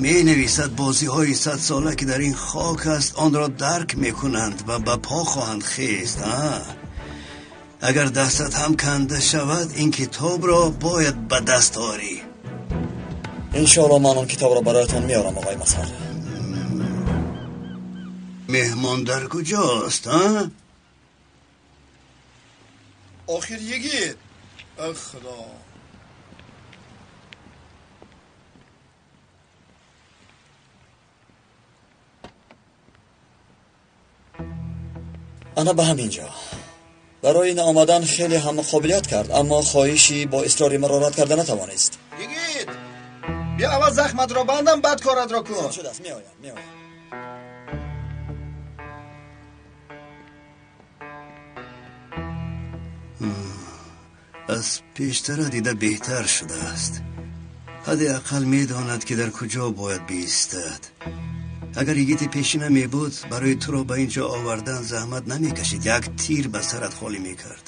менависад. Бозиҳои садсола ки дар ин хок аст, онро дарк мекунанд ва ба по хоҳанд хест. Агар дастат ҳам канда шавад, ин китобро бояд ба даст орӣ. Иншоалло ман он китобро бароятон меорам, оғои Мазҳар. Меҳмон дар куҷост? Охир йигит, худо. Ана ба ҳамин ҷо. Барои наомадан хеле ҳам қобилият кард, аммо хоҳиши бо исрори маро рад карда натавонист. Йигит, бия аввал захматро бандам, баъд коратро кун. Шудааст, меоям, меоям. Аз пештара дида беҳтар шудааст. Ҳадди ақал медонад ки дар куҷо бояд биистад. Агар йигити пешина мебуд, барои туро ба ин ҷо овардан заҳмат намекашид, як тир ба сарат холӣ мекард.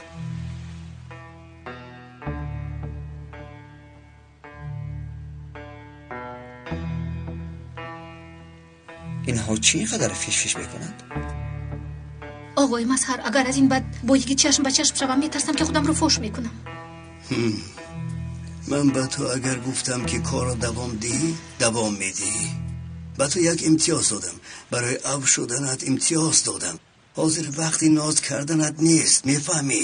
Инҳо чӣ ин қадар фишфиш мекунанд? Оғои Мазҳар, агар аз ин баъд бо йигит чашм ба чашм шавам, метарсам ки худамро фош мекунам. Ман ба ту агар гуфтам ки корро давом диҳӣ, давом медиҳӣ. Ба ту як имтиёз додам, барои ав шуданат имтиёз додам. Ҳозир вақти ноз карданат нест, мефаҳмӣ?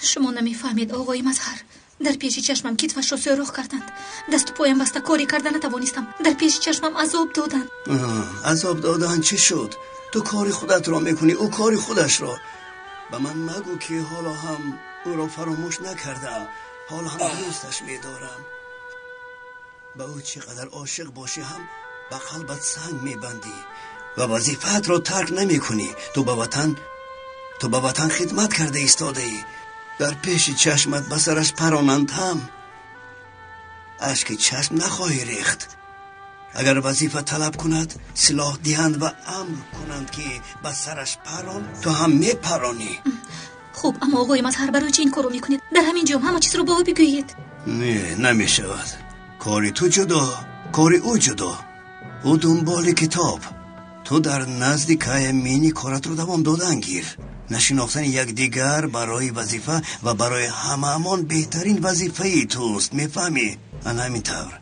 Шумо намефаҳмед, оғои Мазҳар. Дар пеши чашмам китфашро сӯрох карданд. Дасту поям баста корӣ карда натавонистам. Дар пеши чашмам азоб доданд. Азоб доданд чӣ шуд? Ту кори худатро мекунӣ, ӯ кори худашро. Ба ман магӯ ки ҳоло ҳам ӯро фаромӯш накардаам, ҳоло ҳам дӯсташ медорам. Ба ӯ чӣ қадар ошиқ бошӣ ҳам ба қалбат санг мебандӣ ва вазифаатро тарк намекунӣ. Ту ба ватан хидмат карда истодаӣ. Дар пеши чашмат ба сараш паронанд ҳам ашки чашм нахоҳӣ рехт. Агар вазифа талаб кунад, силоҳ диҳанд ва амр кунанд ки ба сараш парон, ту ҳам мепаронӣ. Хуб, аммо оғои Мазҳар, барои чӣ ин корро мекунед? Дар ҳамин ҷо ҳама чизро ба ӯ бигӯед. Не, намешавад. Кори ту ҷудо, кори ӯ ҷудо. Ӯ дунболи китоб, ту дар назди кая мини коратро давом додан гир. Нашинохтани якдигар барои вазифа ва барои ҳамаамон беҳтарин вазифаи туст, мефаҳмӣ? Ана ҳамин тавр.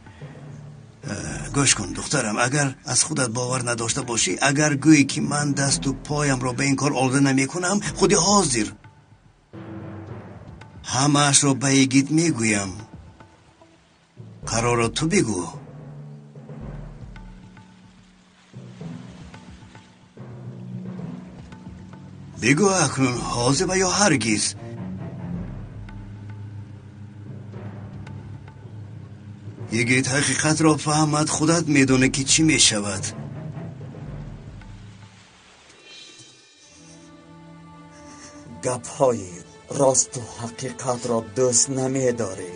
Гӯш кун, духтарам, агар аз худат бовар надошта бошӣ, агар гӯӣ ки ман дасту поямро ба ин кор олуда намекунам, худи ҳозир ҳамаашро ба Йигит мегӯям. Қарорро ту бигӯ. Бигӯ акнун, ҳозир ва ё ҳаргиз. Йигит ҳақиқатро фаҳмад, худат медонӣ ки чӣ мешавад. Гапҳои росту ҳақиқатро дӯст намедорӣ.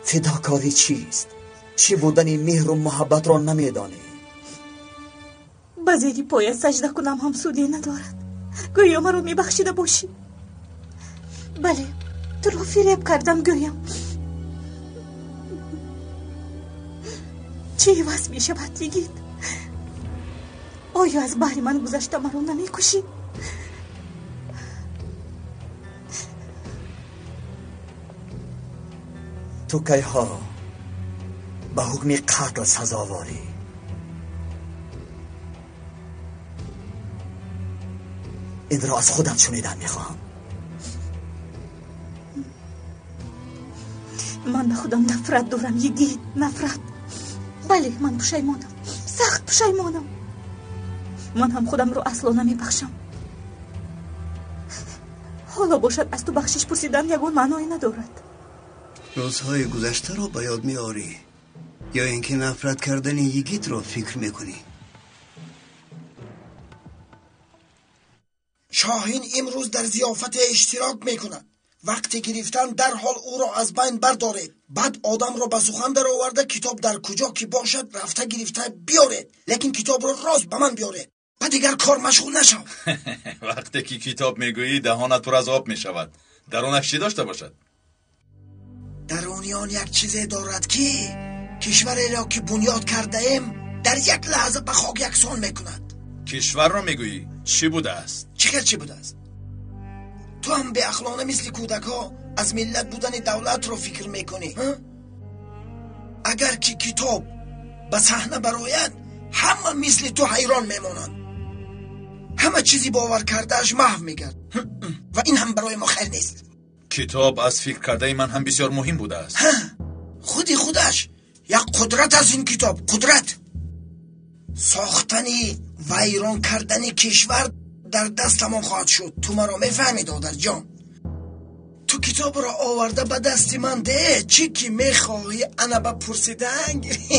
Фидокорӣ чист? Чӣ будани меҳру муҳаббатро намедонӣ. Ба зери поят саҷда кунам ҳам суде надорад. Гӯё маро мебахшида бошӣ. Бале, туро фиреб кардам гӯям. Чӣ иваз мешавад, Йигит? Оё аз баҳри ман гузашта маро намекушӣ? Ту кайҳо ба ҳукми қатл сазоворӣ. Инро аз худат шунидан мехоҳам. Ман ба худам нафрат дорам, Йигит, нафрат. Бале, ман пушаймонам, сахт пушаймонам. Ман ҳам худамро асло намебахшам. Ҳоло бошад аз ту бахшиш пурсидан ягон маъное надорад. Рӯзҳои гузаштаро ба ёд меорӣ ё ин ки нафрат кардани Йигитро фикр мекунӣ? Шоҳин имрӯз дар зиёфате иштирок мекунад. Вақти гирифтан дарҳол ӯро аз байн бардоред. Баъд одамро ба сухан дароварда китоб дар куҷо ки бошад рафта гирифта биёред, лекин китобро рост ба ман биёред. Ба дигар кор машғул нашав. Вақте ки китоб мегӯӣ, даҳонат пур аз об мешавад. Дарунаш чӣ дошта бошад? Даруни он як чизе дорад ки кишвареро ки бунёд кардаем дар як лаҳза ба хок яксон мекунад. Кишварро мегӯӣ? Чӣ будааст? Чӣ хел чӣ будааст? Ту ҳам беақлона мисли кӯдакҳо аз миллат будани давлатро фикр мекунӣ. Агар ки китоб ба саҳна барояд, ҳама мисли ту ҳайрон мемонанд. Ҳама чизи бовар кардааш маҳв мегардад ва ин ҳам барои мо хайр нест. Китоб аз фикр кардаи ман ҳам бисёр муҳим будааст. Худи худаш як қудрат аз ин китоб, қудрат. Сохтани вайрон кардани кишвар дар дастамон хоҳад шуд. Ту маро мефаҳмӣ, додарҷон? Ту китобро оварда ба дасти ман де, чӣ ки мехоҳӣ ана ба пурсидан гирӣ.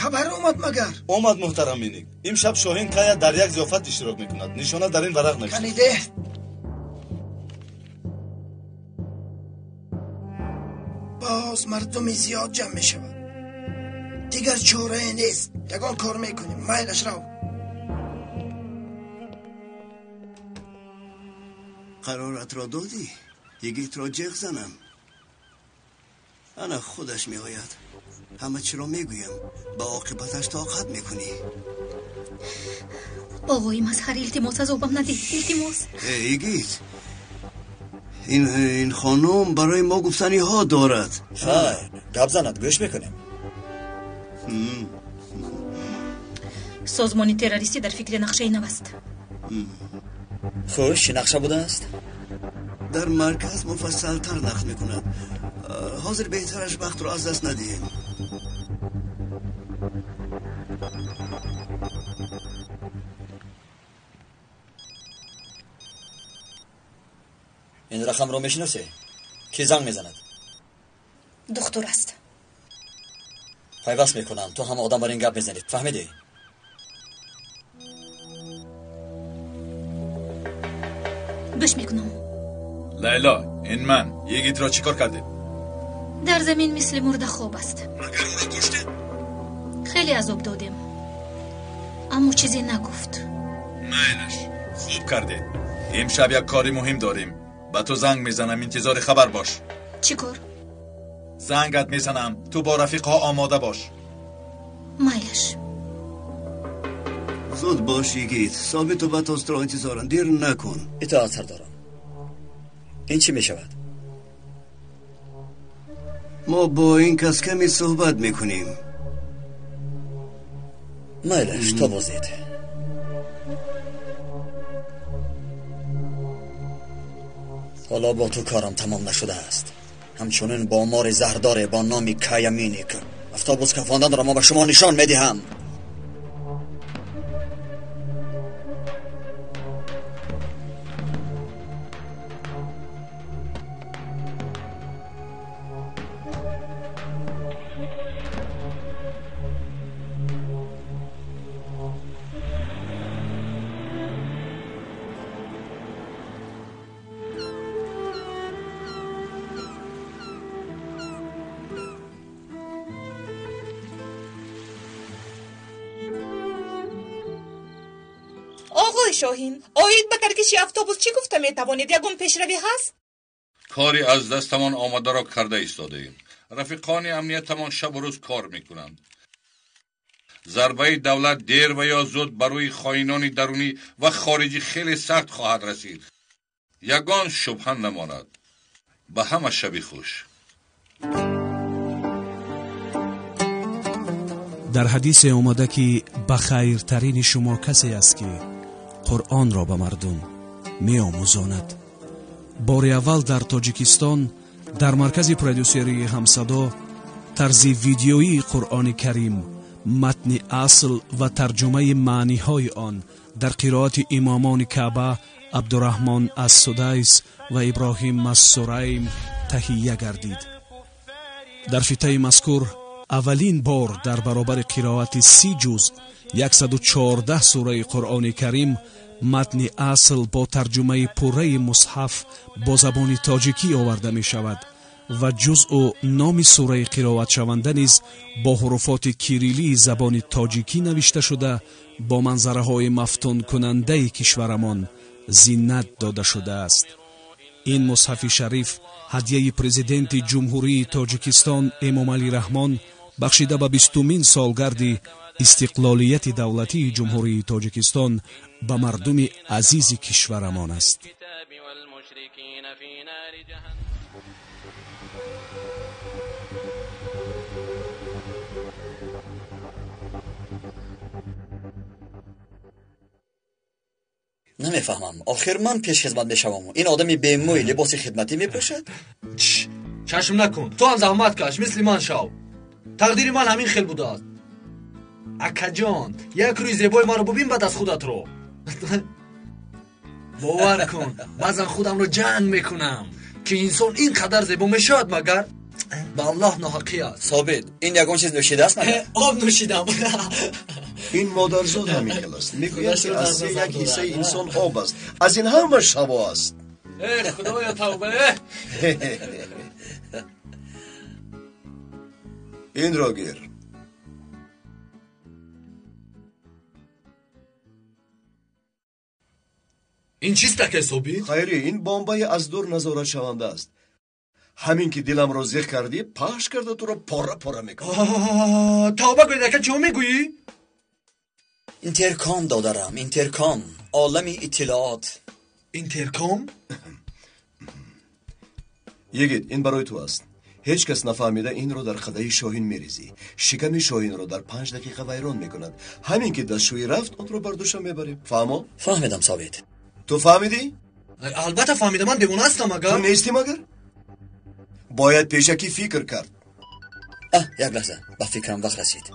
Хабар омад магар? Омад, муҳтарам Миник. Имшаб Шоҳин Кая дар як зиёфат иштирок мекунад. Нишона дар ин варақ навишта. Каниде. Боз мардуми зиёд ҷамъ мешавад. Дигар чорае нест. Ягон кор мекунем. Майлаш рав. Қароратро додӣ? Йигитро ҷеғ занам. Ана худаш меояд. Ҳама чиро мегӯям. Ба оқибаташ тоқат мекунӣ. Оғои Мазҳар, илтимос азобам надиҳ, илтимос. Йигит, ин хонум барои мо гуфтаниҳо дорад. Хайр, гап занад, гӯш мекунем. Созмони террористӣ дар фикри нақшаи нав аст. Хуш, чӣ нақша будааст? Дар марказ муфассалтар нақл мекунад. Ҳозир беҳтараш вақтро аз даст надиҳем. Ин рақамро мешиносӣ? Кӣ занг мезанад? Духтур аст. Пайваст мекунам. Ту ҳам одам бар ин гап мезанӣ, фаҳмидӣ? Гӯш мекунам. Лайло, ин ман. Йигитро чӣ кор кардед? Дар замин мисли мурда хоб аст. Магар ӯро куштед? Хеле азоб додем, аммо чизе нагуфт. Майлаш, хуб кардед. Имшаб як кори муҳим дорем. Ба ту занг мезанам, интизори хабар бош. Чӣ кор? Зангат мезанам, ту бо рафиқҳо омода бош. Майлаш. Зуд бош йигит, Собиту Батоз туро интизоранд, дер накун. Итоат сардорам. Ин чӣ мешавад? Мо бо ин кас каме суҳбат мекунем. Майлаш, то боздид. Ҳоло бо ту корам тамом нашудааст. Ҳамчунин бо мори заҳрдоре бо номи Кая Миник автобус кафонданро мо ба шумо нишон медиҳам. Шоҳин, оид ба таркиши автобус чӣ гуфта метавонед? Ягон пешравӣ ҳаст? Кори аз дастамон омадаро карда истодаем. Рафиқони амниятамон шабу рӯз кор мекунанд. Зарбаи давлат дер ва ё зуд ба рӯи хоинони дарунӣ ва хориҷӣ хеле сахт хоҳад расид. Ягон шубҳа намонад. Ба ҳама шаби хуш. Дар ҳадисе омада ки ба хайртарини шумо касе аст ки Қуръонро ба мардум меомӯзонад. Бори аввал дар Тоҷикистон дар маркази продюсерии Ҳамсадо тарзи видеоии Қуръони Карим, матни асл ва тарҷумаи маъниҳои он дар қироати имомони Каъба Абдураҳмон ас-Судайс ва Иброҳим ас-Сурайм таҳия гардид. Дар фитаи мазкур аввалин бор дар баробари қироати 30 ҷузъ 114 сураи Қуръони Карим матни асл бо тарҷумаи пурраи мусҳаф бо забони тоҷикӣ оварда мешавад ва ҷузъу номи сураи қироатшаванда низ бо ҳуруфоти кириллии забони тоҷикӣ навишта шуда бо манзараҳои мафтункунандаи кишварамон зинат дода шудааст. Ин мусҳафи шариф ҳадияи президенти Ҷумҳурии Тоҷикистон Эмомалӣ Раҳмон бахшида ба 20-умин солгарди истиқлолияти давлатии Ҷумҳурии Тоҷикистон ба мардуми азизи кишварамон аст. Намефаҳмам, охир ман пешхизмат мешавам. Ин одами бемӯй либоси хидматӣ мепӯшад? Чашм накун, ту ҳам заҳмат каш, мисли ман шав. Тақдири ман ҳамин хел будааст. Акаҷон, як рӯи зебои маро бубин, баъд аз худатро. Бовар кун, баъзан худамро ҷанг мекунам, ки инсон ин қадар зебо мешавад магар? Ба Аллоҳ ноҳақӣ аст. Собит, ин ягон чиз нӯшидааст магар? Об нӯшидам. Ин модарзод ҳамин хел аст. Мегӯяд ки аз се як ҳиссаи инсон об аст. Аз ин ҳамаш ҳаво аст. Э, худоё тавба! Инро гир. Ин чист ака Собит? Хайри, ин бомбаи аз дур назоратшаванда аст. Ҳамин ки диламро зиқ кардӣ, пахш карда туро пора-пора мекунам. Тавба кунед ака, чӣ мегӯӣ? Интерком додарам, интерком, олами иттилоот. Интерком? Йигит, ин барои ту аст. Ҳеҷ кас нафаҳмида инро дар қадаи Шоҳин мерезӣ. Шиками Шоҳинро дар 5 дақиқа вайрон мекунад. Ҳамин ки дастшӯӣ рафт, онро бар дӯшам мебарем. Фаҳмо? Фаҳмидам, Собит. Ту фаҳмидӣ? Албатта фаҳмидам, ман девона ҳастам агар. Ту нестӣ магар? Бояд пешакӣ фикр кард. Як лаҳза, ба фикрам вақт расид.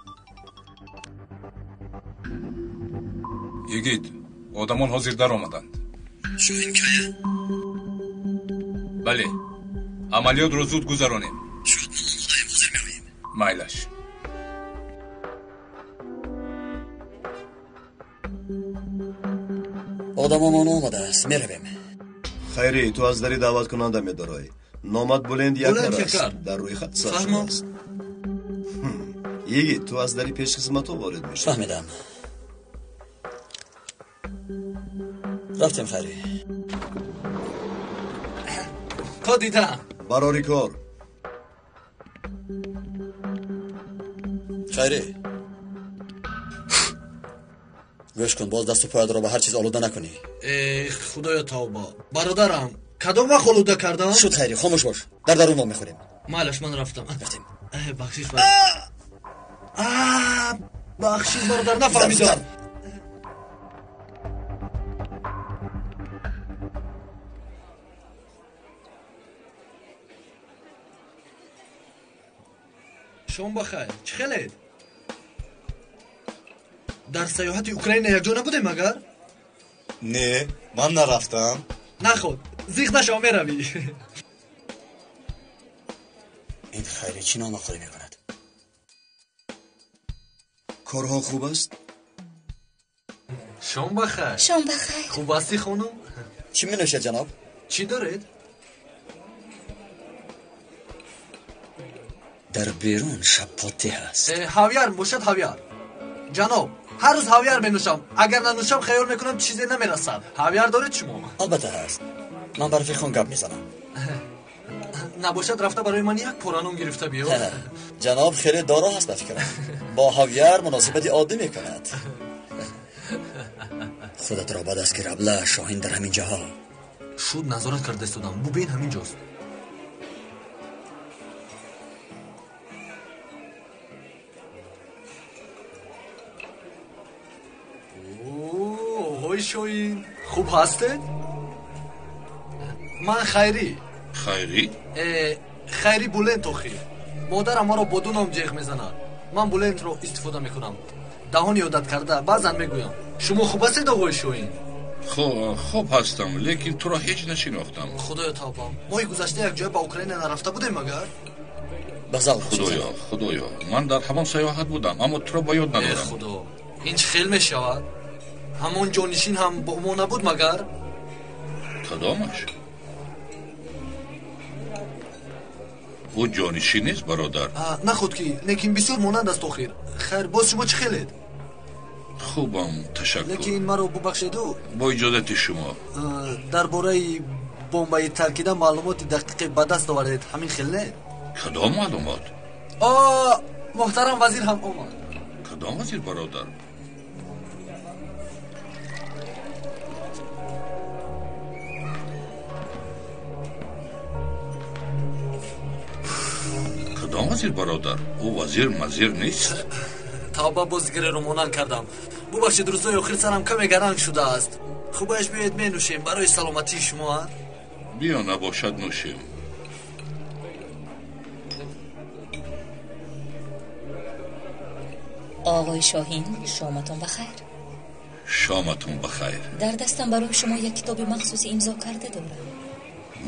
Йигит, одамон ҳозир даромаданд. Шоҳин кая? Бале, амалиётро зуд гузаронем. Шояд мо омодаем, ҳозир меоем. Майлаш. Одамомон омадааст, меравем. Хайри, ту аз дари даъваткунанда медорой. Номат Булент Якар аст, дар рӯйхат сабт шудааст. Йигит, ту аз дари пешхизматҳо ворид мешавӣ. Фаҳмидам. Рафтем, Хайри. То дидам. Барори кор. Хайри, Гӯш кун, боз дасту поятро ба ҳар чиз олуда накунӣ. Э, худоё тавба. Бародарам, кадом вақт олуда кардам? Шуд хайри, хомӯш бош. Дар дарун мо мехӯрем. Майлаш, ман рафтам. Рафтем. Бахшиш бахшиш бародар, нафаҳмидам. Шом бахайр. Чӣ хелед? Дар саёҳати Украина якҷо набудем магар? Не, ман нарафтам. Наход, зиқ нашав, меравӣ. Ин хайри чӣ номақулӣ мекунад? Корҳо хуб аст? Шом бахайр. Шом бахайр. Хуб ҳастӣ, хонум? Чӣ менӯшед, ҷаноб? Чӣ доред? Дар берун шапотӣ ҳаст. Ҳавяр бошад, ҳавяр. Ҷаноб, ҳар рӯз ҳавяр менӯшам. Агар нанӯшам, хаёл мекунам чизе намерасад. Ҳавяр доред шумо? Албатта ҳаст. Ман ба рафиқхон гап мезанам. Набошад, рафта барои ман як пора нон гирифта биё. Ҷаноб хеле доро ҳаст ба фикрам. Бо ҳавяр муносибати оддӣ мекунад. Худатро ба даст гир, абла, Шоҳин дар ҳамин ҷоҳо. Шуд, назорат карда истодам. Бубин, ҳамин ҷост. Оғои Шоҳин, хуб ҳастед? Ман Хайрӣ. Хайрӣ? Хайрӣ Булент охир. Модарам маро бо ду ном ҷеғ мезанад. Ман Булентро истифода мекунам. Даҳони одат карда, баъзан мегӯям. Шумо хуб ҳастед, оғои Шоҳин? Хуб ҳастам, лекин туро ҳеҷ нашинохтам. Худоё тавбам. Моҳи гузашта якҷоя ба Украина нарафта будем магар? Худоё, худоё, ман дар ҳамон саёҳат будам, аммо туро ба ёд надорам. Худо, ин чӣ хел мешавад? Ҳамон ҷонишин ҳам бо мо набуд магар? Кадомаш? Ӯ ҷонишин нест, бародар. Наход ки, лекин бисёр монанд аст охир. Хайр, боз шумо чӣ хелед? Хубам, ташаккур. Лекин маро бубахшеду. Бо иҷозати шумо. Дар бораи бомбаи таркида маълумоти дақиқе ба даст овардед, ҳамин хел не? Кадом маълумот? Муҳтарам вазир ҳам омад. Кадом вазир, бародар? Кадом вазир, бародар? Ӯ вазир мазир нест. Тавба, боз дигареро монанд кардам. Бубахшед, рӯзҳои охир сарам каме гаранг шудааст. Хубаш биёед менӯшем барои саломатии шумо. Биё, набошад, нӯшем. Оғои Шоҳин, шоматон бахайр. Шоматон бахайр. Дар дастам барои шумо як китоби махсуси имзо карда дорам.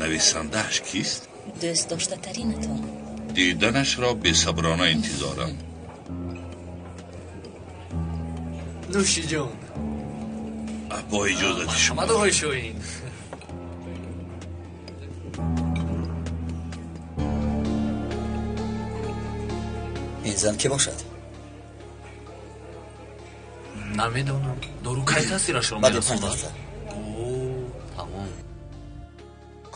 Нависандааш кист? Дӯст доштатаринатон. Диданашро бесаброна интизорам. Нӯши ҷон. Бо иҷозати шумо. Марҳамат, оғои Шоҳин. Ин зан кӣ бошад? Намедонам. Дору кай таъсирашро Баъди 5 мерасонад? дақиқа. Тамом.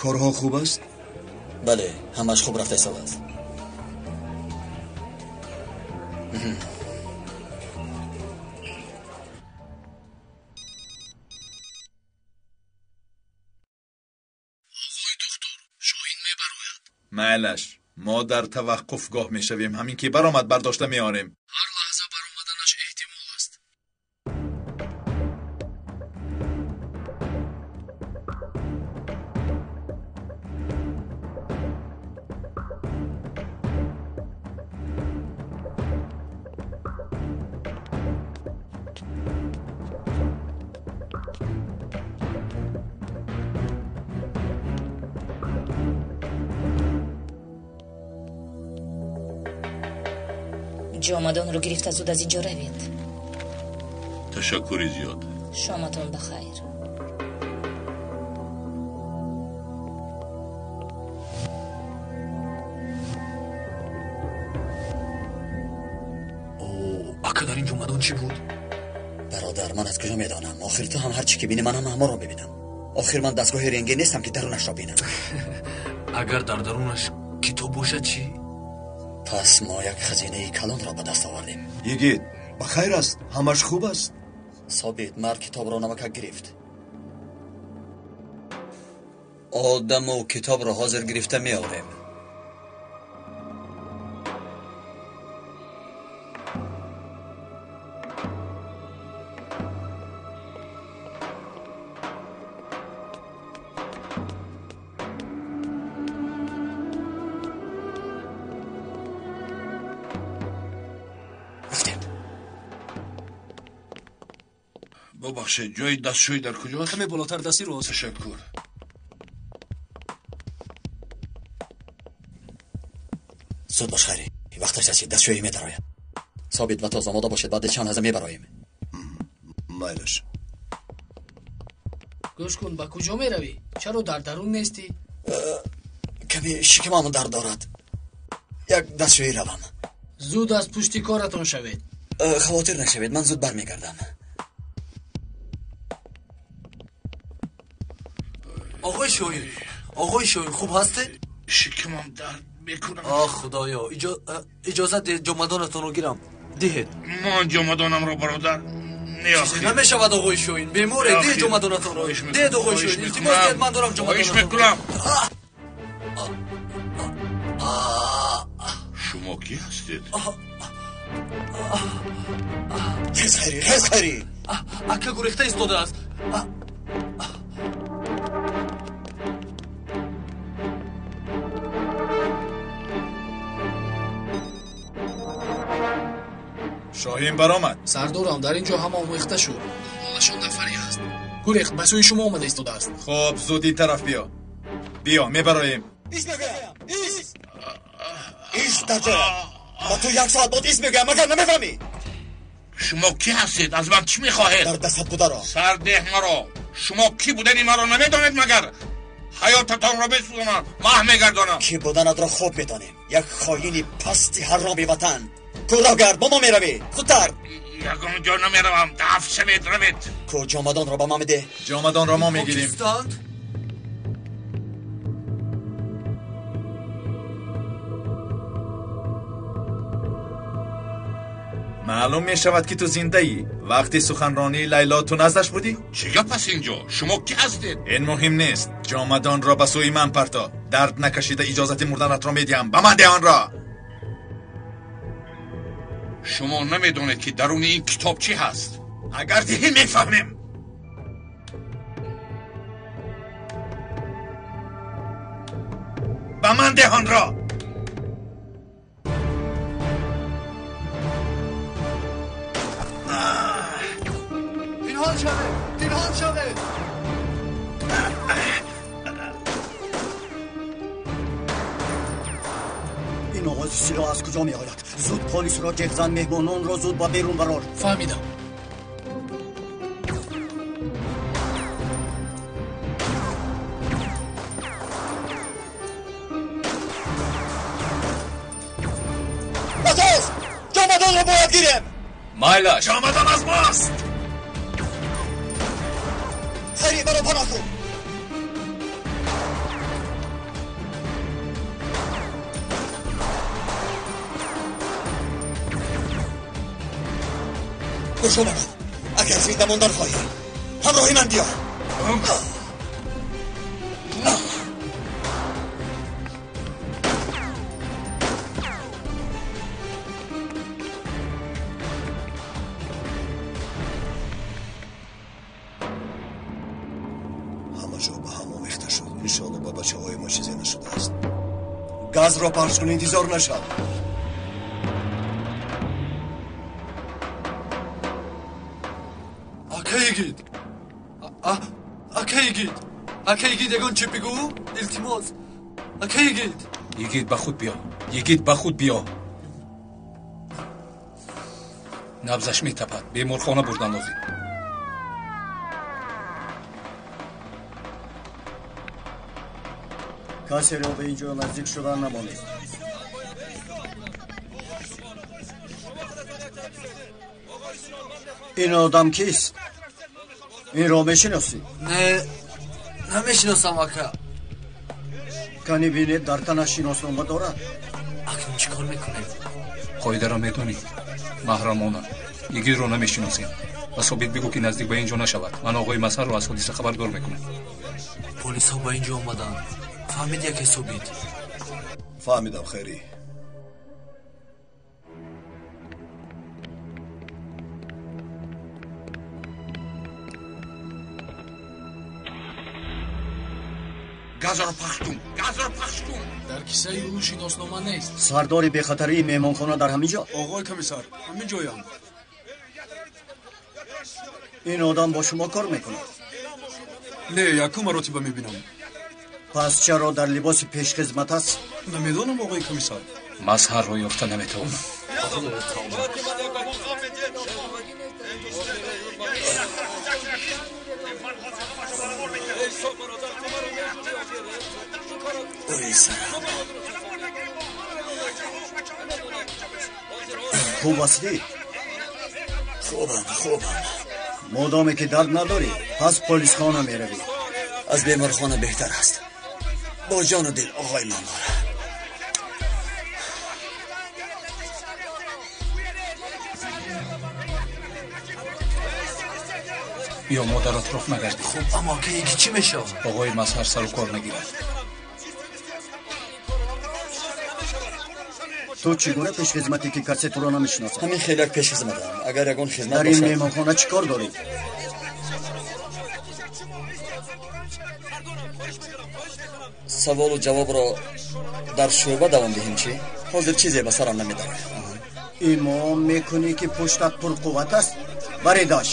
Корҳо хуб аст? Бале, ҳамааш хуб рафта истодааст. Майлаш, мо дар таваққуфгоҳ мешавем. Ҳамин ки баромад, бардошта меорем. Ҳар лаҳза баромаданаш эҳтимол аст. Ҷомадонро гирифта зуд аз инҷо равед. Ташаккури зиёд. Шоматон бахайр. Ака, дар ин ҷомадон чӣ буд? Бародар, ман аз куҷо медонам? Охир ту ҳам ҳар чӣ ки бинӣ, ман ҳам ҳамонро мебинам. Охир ман дастгоҳи рентген нестам, ки дарунашро бинам. Агар дар дарунаш китоб бошад чӣ? Пас мо як хазинаи калонро ба даст овардем. Йигит, ба хайр аст? Ҳамаш хуб аст? Собит, мард китобро намакак гирифт. Одаму китобро ҳозир гирифта меорем. Бубахшед, ҷои дастшӯӣ дар куҷост? Каме болотар дасти рост. Ташаккур. Зуд бош, Хайрӣ, вақташ расид, дастшӯӣ медарояд. Собит ва Тоз омода бошед, баъди чанд лаҳза мебароем. Майлаш. Гӯш кун, ба куҷо меравӣ? Чаро дар дарун нестӣ? Каме шикамам дард дорад. Як дастшӯӣ равам. Зуд аз пушти коратон шавед. Хавотир нашавед, ман зуд бармегардам. Оғои Шоҳин, оғои Шоҳин, хуб ҳастед? Шикамам дард мекунад. Оҳ, худоё, иҷозат диҳед ҷомадонатонро гирам. Диҳед. Ман ҷомадонамро, бародар, чизе намешавад, оғои Шоҳин. Беморе, диҳед ҷомадонатонро. Диҳед, оғои Шоҳин, илтимос диҳед, ман дорам хоҳиш ҷомадонатонро. мекунам. Шумо кӣ ҳастед? Хез, Хайрӣ, хез, Хайрӣ. Ака гурехта истодааст. Шоҳин баромад. Сардорам, дар ин ҷо ҳама омехта шуд. Дунболашон нафаре ҳаст. Гурехт, ба сӯи шумо омада истодааст. Хоб, зуд ин тараф биё. Биё, мебароем. Ис мегӯям, ис! Ис дар ҷоят. Ба ту як соат бод ис мегӯям, магар намефаҳмӣ? Шумо кӣ ҳастед? Аз ман чӣ мехоҳед? Дар дастат бударо. Сардеҳ маро. Шумо кӣ будани маро намедонед магар? Ҳаётатонро месӯзонам, маҳв мегардонам. Кӣ буданатро хуб медонем. Як хоини пасти ҳароми ватан. Кӯ гард, бо мо меравӣ. Зудтар. Ягон ҷо намеравам. Дафт шавед, равед. Ку ҷомадонро ба ман бидеҳ. Ҷомадонро мо мегирем. Кистанд? Маълум мешавад ки ту зиндаӣ. Вақти суханронии Лайло ту наздаш будӣ? Чӣ гап аст инҷо? Шумо кӣ ҳастед? Ин муҳим нест. Ҷомадонро ба сӯи ман парто. Дард накашида иҷозати мурданатро медиҳам. Ба ман деҳ онро. Шумо намедонед ки даруни ин китоб чӣ ҳаст. Агар диҳӣ мефаҳмем. Ба ман деҳ онро. Пинҳон шавед, пинҳон шавед. Ин оғози силоҳ аз куҷо меояд? Зуд полисро ҷеғ зан, меҳмононро зуд ба берун барор. Фаҳмидам. Батоз, ҷомадонро бояд гирем. Майлаш. Ҷомадон аз мост. Хайрӣ, маро паноҳ кун. Гӯшо маро, агар зинда мондан хоҳӣ, ҳамроҳи ман биё. Ҳама ҷо ба ҳам омехта шуд. Иншоалло ба бачаҳои мо чизе нашудааст. Газро пахш кун, интизор нашав. Ака Йигит, ака Йигит, ака Йигит, ягон чӣ бигӯ, илтимос. Ака Йигит. Йигит, ба худ биё. Йигит, ба худ биё. Набзаш метапад. Беморхона бурдан лозим. Касеро ба ин ҷо наздик шудан намонед. Ин одам кист? Инро мешиносӣ? Не, намешиносам, ака. Кани бинед, дар танаш шиноснома дорад? Акнун чӣ кор мекунем? Қоидаро медонӣ, маҳрамона. Йигитро намешиносем. Ба Собит бигӯ, ки наздик ба ин ҷо нашавад. Ман оғои Мазҳарро аз ҳодиса хабардор мекунам. Полисҳо ба ин ҷо омаданд. Фаҳмид яке, Собит? Фаҳмидам, Хайрӣ. Газро пахш кун, газро пахш кун. Дар кисаи ӯ шиноснома нест. Сардори бехатарии меҳмонхона дар ҳамин ҷо? Оғои комиссар, ҳамин ҷоям. Ин одам бо шумо кор мекунад? Не, якум маротиба мебинам. Пас чаро дар либоси пешхизмат аст? Намедонам, оғои комиссар. Мазҳарро ёфта наметавонам. Ой, сарам. Хуб ҳастӣ? Хубам, хубам. Модоме ки дард надорӣ, пас полисхона меравӣ. Аз беморхона беҳтар аст. Бо ҷону дил, оғои мамур. Ё мо дар атроф нагардем. Хуб, аммо ки чӣ мешавад? Оғои Мазҳар сару кор нагирад. Ту чӣ гуна пешхизматӣ, ки касе туро намешиносад? Ҳамин хел як пешхизматам. Агар ягон хизмат Дар ин бошад. меҳмонхона чӣ кор дорӣ? Саволу ҷавобро дар шӯъба давом диҳем, чӣ? Ҳозир чизе ба сарам намедарояд. Имон мекунӣ, ки пуштат пурқувват аст? Баредаш.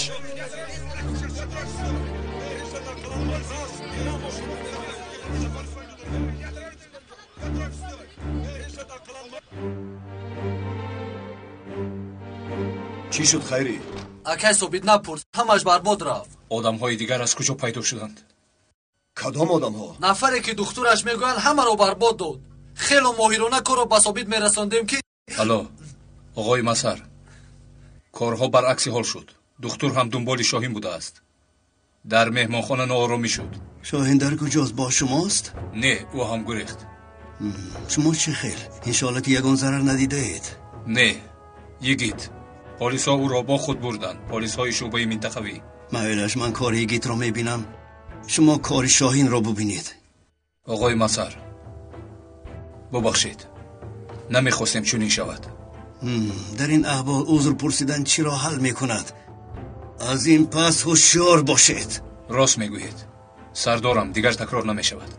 Чӣ шуд, Хайрӣ? Акай Собит, напурс, ҳамаш барбод рафт. Одамҳои дигар аз куҷо пайдо шуданд? Кадом одамҳо? Нафаре ки духтураш мегӯянд, ҳамаро барбод дод. Хело моҳирона корро ба Собит мерасондем, ки Алло, оғои Мазҳар, корҳо баръакси ҳол шуд. Духтур ҳам дунболи Шоҳин будааст. Дар меҳмонхона нооромӣ шуд. Шоҳин дар куҷост? Бо шумост? Не, ӯ ҳам гурехт. Шумо чӣ хел? Иншоалло, ки ягон зарар надидаед. Не, Йигит. Полисҳо ӯро бо худ бурданд, полисҳои шӯъбаи минтақавӣ. Майлаш, ман кори Йигитро мебинам, шумо кори Шоҳинро бубинед. Оғои Мазҳар, бубахшед, намехостем чунин шавад. Дар ин аҳвол узр пурсидан чиро ҳал мекунад? Аз ин пас ҳушёр бошед. Рост мегӯед, сардорам, дигар такрор намешавад.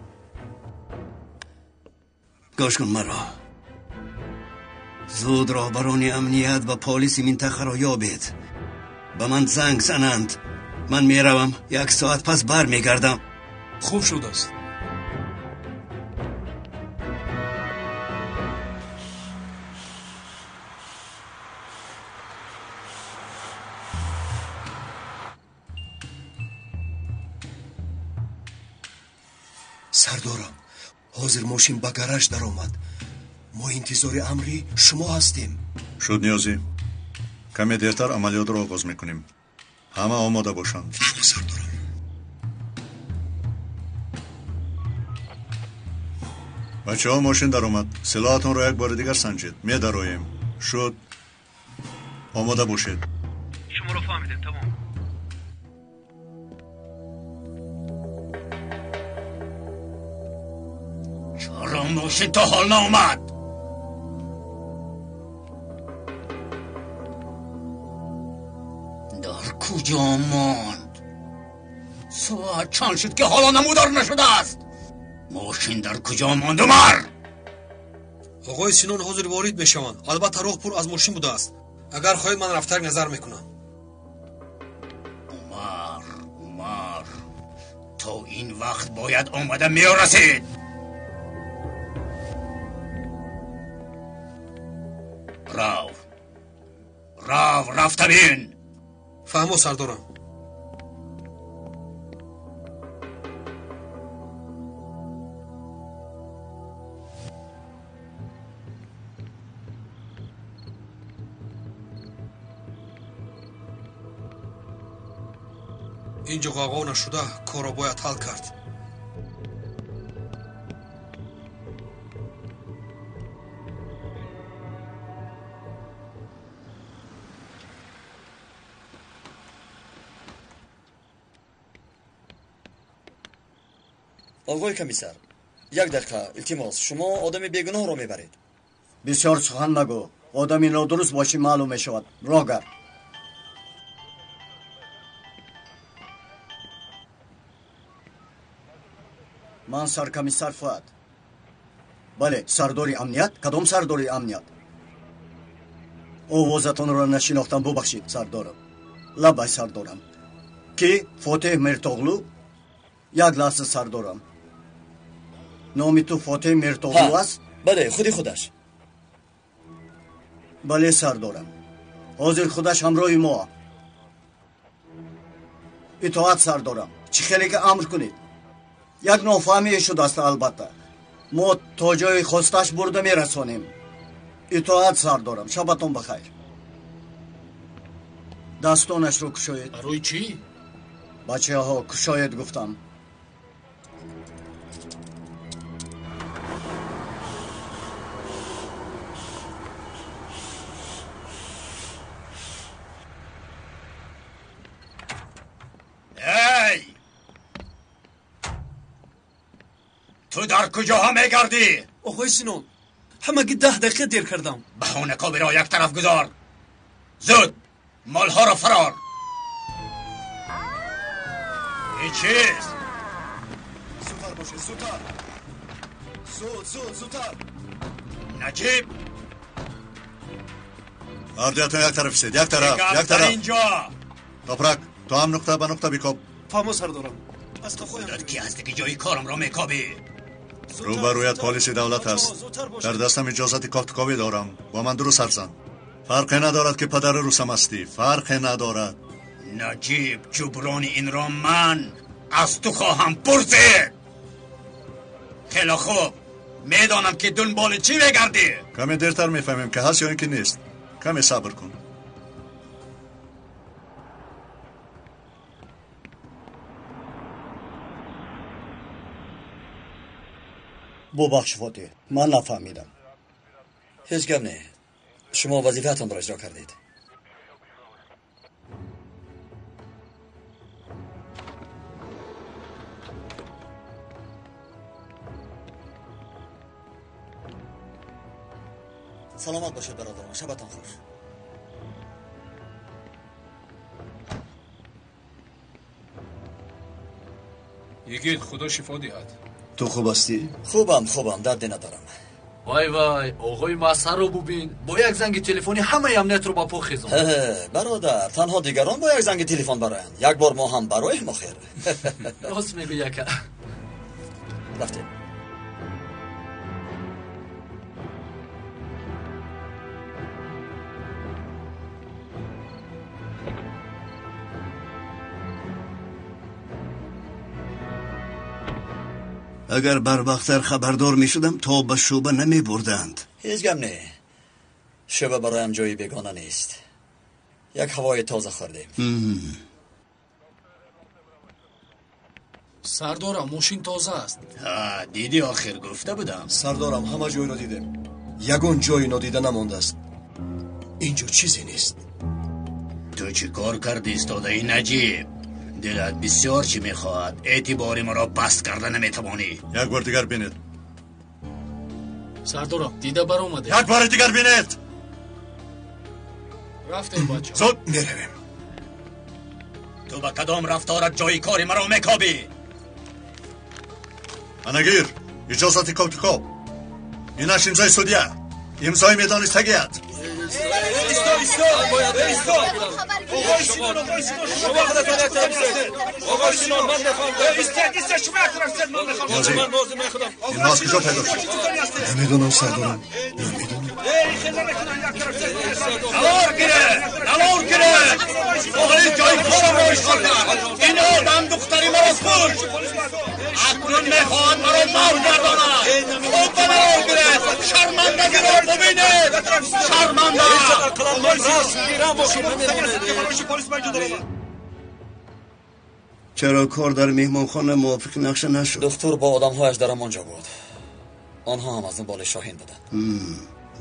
Гӯш кун маро. Зуд роҳбарони амният ва полиси минтақаро ёбед. Ба ман занг зананд. Ман меравам, як соат пас бармегардам. Хуб шудааст. Сардорам, ҳозир мошин ба гараж даромад. Мо интизори амри шумо ҳастем. Шуд, Ниёзӣ. Каме дертар амалиётро оғоз мекунем. Ҳама омода бошанд. Сардорам. Бачаҳо, мошин даромад. Силоҳатонро як бори дигар санҷед. Медароем. Шуд, омода бошед. Шуморо фаҳмидем, тамом. Чаро мошин то ҳол наомад? Дар куҷо монд? Соат чанд шуд, ки ҳоло намудор нашудааст? Мошин дар куҷо монд, Умар? Оғои Синон ҳозир ворид мешаванд. Албатта, роҳ пур аз мошин будааст. Агар хоҳед, ман рафтак назар мекунам. Умар, Умар, то ин вақт бояд омада мерасид. Рав, рав, рафта бин. Фаҳмо, сардорам. Инҷо ғавғо нашуда корро бояд ҳал кард. Оғои комиссар, як дақиқа, илтимос, шумо одами бегуноҳро мебаред. Бисёр сухан магӯ. Одами нодуруст бошӣ маълум мешавад. Роҳ гард. Ман саркомиссар Фуад. Бале, сардори амният? Кадом сардори амният? Овозатонро нашинохтам, бубахшид, сардорам. Лабай, сардорам. Ки? Фотеҳ Миртоғлу? Як лаҳза, сардорам. Номи ту Фотеҳ Миртоғлу аст? Бале, худи худаш. Бале, сардорам. Ҳозир худаш ҳамроҳи мо. Итоат, сардорам. Чӣ хеле ки амр кунед. Як нофаҳмие шудааст, албатта. Мо то ҷои хостааш бурда мерасонем. Итоат, сардорам. Шабатон бахайр. Дастонашро кушоед. Барои чӣ? Бачаҳо, кушоед гуфтам. Эй! Ту дар куҷоҳо мегардӣ? Оғои Синон, ҳамагӣ 10 дақиқа дер кардам. Баҳонакобиро як тараф гузор. Зуд молҳоро фарор. Ин чист? Зудтар бошед, зудтар. Зуд, зуд, зудтар. Наҷиб! Ҳардуятон як тараф истед, як тараф, як тараф. Инҷо! Топрак, ту ҳам нуқта ба нуқта бикоб. Фаҳмо, сардорам. Аз қафоям. Худат ки ҳастӣ, ки ҷои корамро мекобӣ? Рӯбарӯят полиси давлат аст. Дар дастам иҷозати кофтуковӣ дорам. Бо ман дуруст ҳарф зан. Фарқе надорад, ки падари русам ҳастӣ. Фарқе надорад. Наҷиб, ҷуброни инро ман аз ту хоҳам пурсид. Хеле хуб, медонам, ки дунболи чӣ мегардӣ. Каме дертар мефаҳмем, ки ҳаст ё ин ки нест. Каме сабр кун. Бубахш, Фотеҳ, ман нафаҳмидам. Ҳеҷ гап не. Шумо вазифаатонро иҷро кардед. Саломат бошед, бародарон. Шабатон хуш. Йигит, худо шифо диҳад. Ту хуб ҳастӣ? Хубам, хубам, дарде надорам. Вай вай, оғои Масҳарро бубин. Бо як занги телефонӣ ҳамаи амниятро ба по хезонд. Бародар, танҳо дигарон бо як занги телефон бароянд. Як бор мо ҳам бароем охир. Рост мегӯӣ, ака. Рафтем. Агар барвақттар хабардор мешудам, то ба шӯъба намебурданд. Ҳеҷ гап не. Шӯъба бароям ҷои бегона нест. Як ҳавои тоза хӯрдем. Сардорам, мошин тоза аст. Дидӣ, охир гуфта будам. Сардорам, ҳама ҷойро дидем. Ягон ҷои нодида намондааст. Инҷо чизе нест. Ту чӣ кор кардӣ, истодаи Наҷиб? Дилат бисёр чӣ мехоҳад. Эътибори маро паст карда наметавонӣ. Як бор дигар бинед. Сардорам, дида баромадем. Як бори дигар бинед. Рафтем, бача. Зуд меравем. Ту ба кадом рафторат ҷои кори маро мекобӣ? Анагир, иҷозати кофтукоб. Инаш имзои судья. Имзои медонистагият. Исто, исто, исто. Оғои Синон, оғои Синон, шумо худатон як тараф истед. Оғои Синон, ман мехоҳам. Истед, истед, шумо як тараф истед, ман мехоҳам. Ман розӣ мехоҳам. Инҳо аз куҷо пайдо шуд? Намедонам, сардорам. Намедонам. Навор гире, навор гире. Оғои ҷои корамро ишғол кард. Ин одам духтари маро кушт. Акнун мехоҳад маро мавт гардонад. Хуб ба навор гире. Шармандагиро бубинед. Шарманда. Чаро кор дар меҳмонхона мувофиқи нақша нашуд? Духтур бо одамҳояш дар ҳамон ҷо буд. Онҳо ҳам аз дунболи Шоҳин буданд.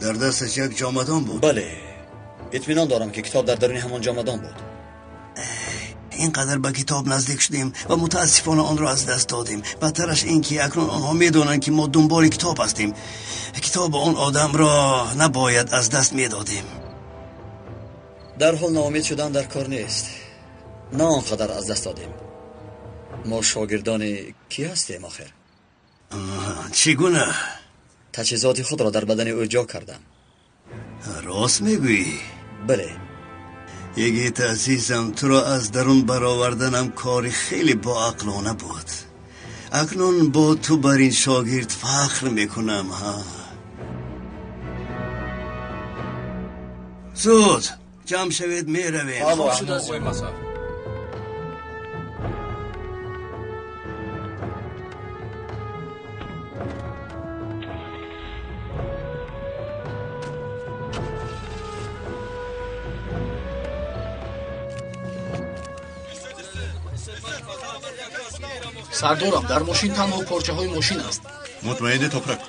Дар дасташ як ҷомадон буд? Бале, итминон дорам, ки китоб дар даруни ҳамон ҷомадон буд. Ин қадар ба китоб наздик шудем ва мутаассифона онро аз даст додем. Бадтараш ин ки акнун онҳо медонанд, ки мо дунболи китоб ҳастем. Китоби он одамро набояд аз даст медодем. Дарҳол ноумед шудан дар кор нест. На он қадар аз даст додем. Мо шогирдони кӣ ҳастем охир? Чӣ гуна? Таҷҳизоти худро дар бадани ӯ ҷо кардам. Рост мегӯӣ? Бале. Йигит азизам, туро аз дарун бароварданам кори хеле боақлона буд. Акнун бо ту бар ин шогирд фахр мекунам. Ҳа, зуд ҷамъ шавед, меравем. Сардорам, дар мошин танҳо порчаҳои мошин аст. Мутмаинӣ, Топрак?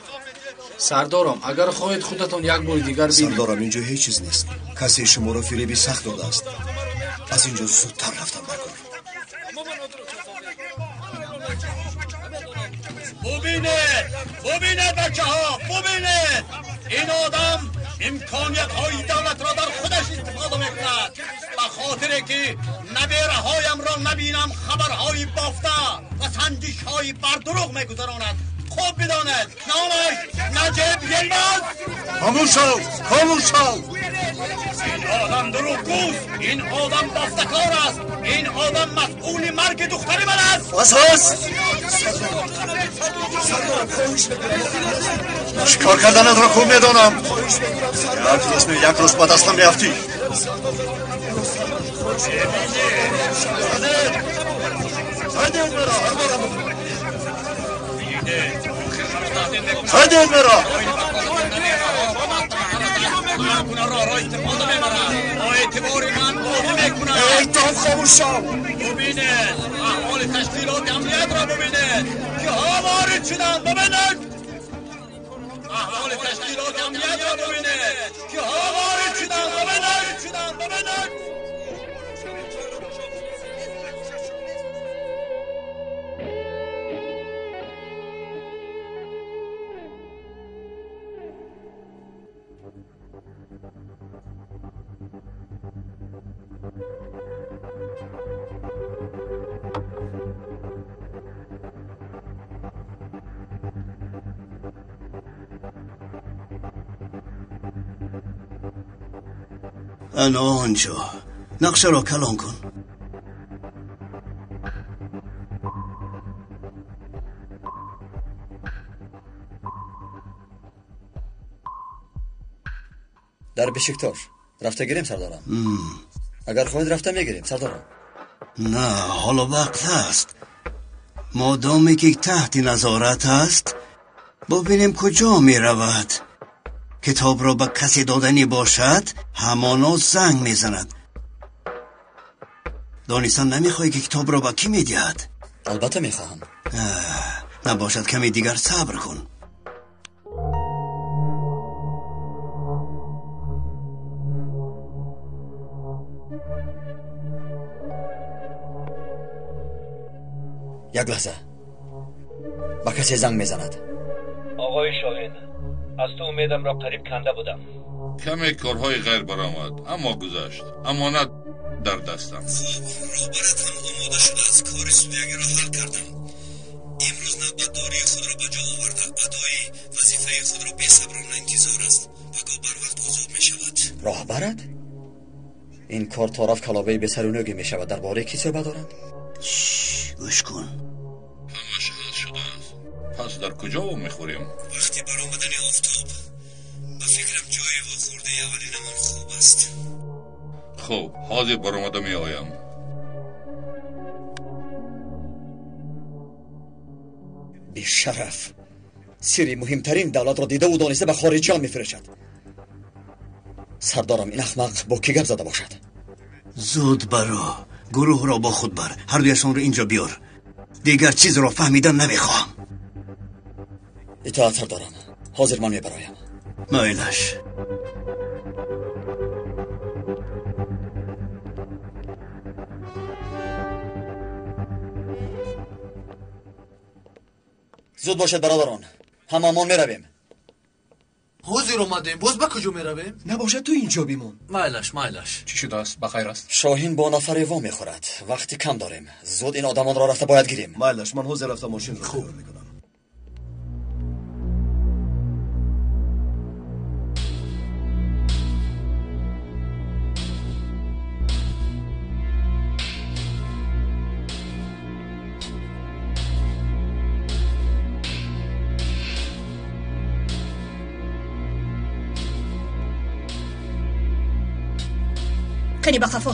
Сардорам, агар хоҳед худатон як бори дигар бинед. Сардорам, инҷо ҳеҷ чиз нест. Касе шуморо фиреби сахт додааст. Аз инҷо зудтар рафтан даркор. Бубинед, бубинед, бачаҳо, бубинед! Ин одам имкониятҳои давлатро дар худаш истифода мекунад. Ба хотире ки набераҳоямро набинам, хабарҳои бофта ва санҷишҳои бардурӯғ мегузаронад. Хуб бидонед, номаш Наҷиб Йилмаз. Хомӯш шав, хомӯш шав! Ин одам дурӯғгӯст, ин одам бофтакор аст, ин одам масъули марги духтари ман аст. Бас аст! Чӣ кор карданатро хуб медонам. Як рӯз не, як рӯз ба дастам меафтӣ. Ҳайдед маро! Эй, ту ҳам хомӯш шав! Бубинед, аҳволи ташкилоти амниятро бубинед, киҳо ворид шуданд, бубинед! Аҳволи ташкилоти амниятро бубинед, киҳо ворид шуданд, бубинед! Бубинед! Ана онҷо нақшаро калон кун. Дар Бешиктош рафта гирем, сардорам. Агар хоҳед, рафта мегирем, сардорам. На, ҳоло вақт ҳаст. Модоме ки таҳти назорат аст, бубинем куҷо меравад. Китобро ба касе доданӣ бошад, ҳамоно занг мезанад. Донистан намехоҳӣ, ки китобро ба кӣ медиҳад? Албатта мехоҳам. Набошад, каме дигар сабр кун. Як лаҳза, ба касе занг мезанад. Оғои Шоҳин, аз ту умедамро қариб канда будам. Каме корҳои ғайр баромад, аммо гузашт. Амонат дар дастам. Хуб, роҳбарат ҳам омода шудааст. Кори судягиро ҳал кардам. Имрӯз навбатдории худро ба ҷо оварда, адои вазифаи худро бесаброна интизор аст. Пагоҳ барвақт озод мешавад. Роҳбарат? Ин кор то рафт калобаи бесарунӯге мешавад. Дар бораи кӣ суҳбат доранд? Гӯш кун. Ҳамаш ҳал шудааст. Пас дар куҷо вомехӯрем? Вақти баромадани офтоб, ба фикрам, ҷои вохӯрдаи аввалинамон хуб аст. Хуб, ҳозир баромада меоям. Бешараф, сирри муҳимтарин давлатро дидаву дониста ба хориҷиён мефурӯшад. Сардорам, ин ахмақ бо кӣ гап зада бошад? Зуд баро, гурӯҳро бо худ бар, ҳардуяшонро инҷо биёр. Дигар чизро фаҳмидан намехоҳам. Итоат, сардорам, ҳозир ман мебароям. Майлаш. Зуд бошед бародарон, ҳамамон меравем. Ҳозир омадем, боз ба куҷо меравем? Набошад, ту инҷо бимон. Майлаш, майлаш. Чӣ шудааст? Ба хайр аст? Шоҳин бо нафаре во мехӯрад. Вақти кам дорем. Зуд ин одамонро рафта бояд гирем. Майлаш, ман ҳозир рафта мошинро тайёр мекунам. Кани ба қафо.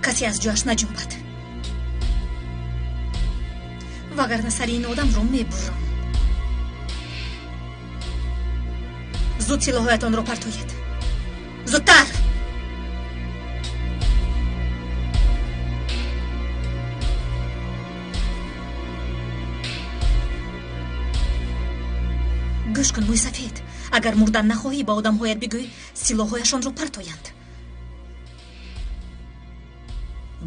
Касе аз ҷояш наҷунбад, вагарна сари ин одамро мебурам. Зуд силоҳоятонро партоед. Зудтар! Гӯш кун, мӯйсафед, агар мурдан нахоҳӣ, ба одамҳоят бигӯй силоҳҳояшонро партоянд,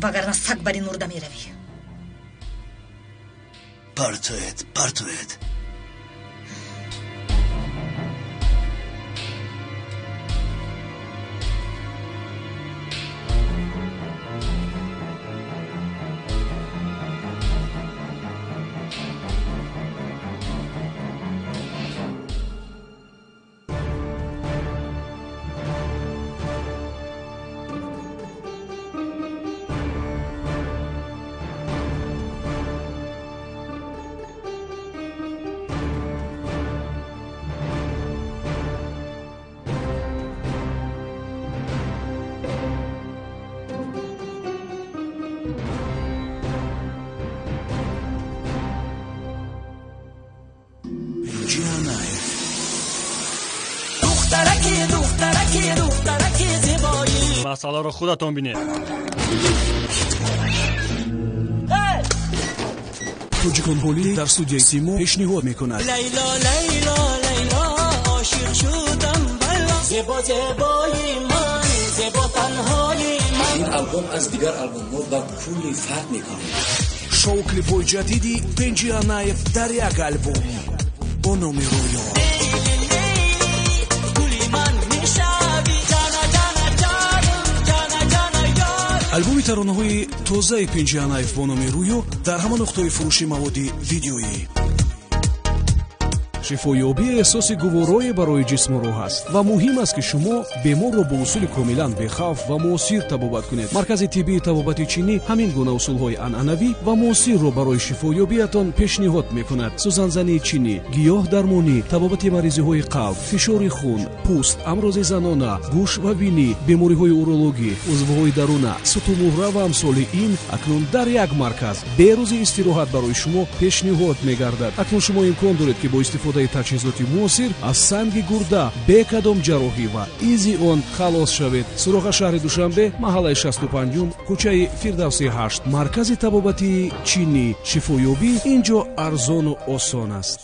вагарна саг бар ин мурда меравӣ. Партоед, партоед. Масъаларо худатон бинед. Тоҷикон ҳолӣ дар студияи Симо пешниҳод мекунад. Лайло, лайло, лайло, ошиқ шудам бало. Зебо, зебои ман, зебо танҳои ман. Ин албом аз дигар албомҳо ба кулли фарқ мекунад. Шоу клипҳои ҷадиди Пенҷи Анаев дар як албом бо номи Рӯё. Албоми таронаҳои тозаи Пенҷи Анаев бо номи Рӯё дар ҳама нуқтаҳои фурӯши маводи видеоӣ. Шифоёбӣ эҳсоси гуворое барои ҷисму рӯҳ аст ва муҳим аст, ки шумо беморро бо усули комилан бехавф ва муосир табобат кунед. Маркази тиббии табобати чинӣ ҳамин гуна усулҳои анъанавӣ ва муосирро барои шифоёбиятон пешниҳод мекунад. Сӯзанзании чинӣ, гиёҳ дармонӣ, табобати маризиҳои қалб, фишори хун, пӯст, амрози занона, гӯш ва бинӣ, бемориҳои урологӣ, узвҳои даруна, сутумуҳра ва амсоли ин акнун дар як марказ бе рӯзи истироҳат барои шумо пешниҳод мегардад. Акнун шумо имкон доред, ки бо истифодаи таҷҳизоти муосир аз санги гурда бе кадом ҷарроҳӣ ва изи он халос шавед. Суроға шаҳри Душанбе, маҳаллаи 65, кӯчаи Фирдавси 8, маркази табобатии чинӣ. Шифоёбӣ ин ҷо арзону осон аст.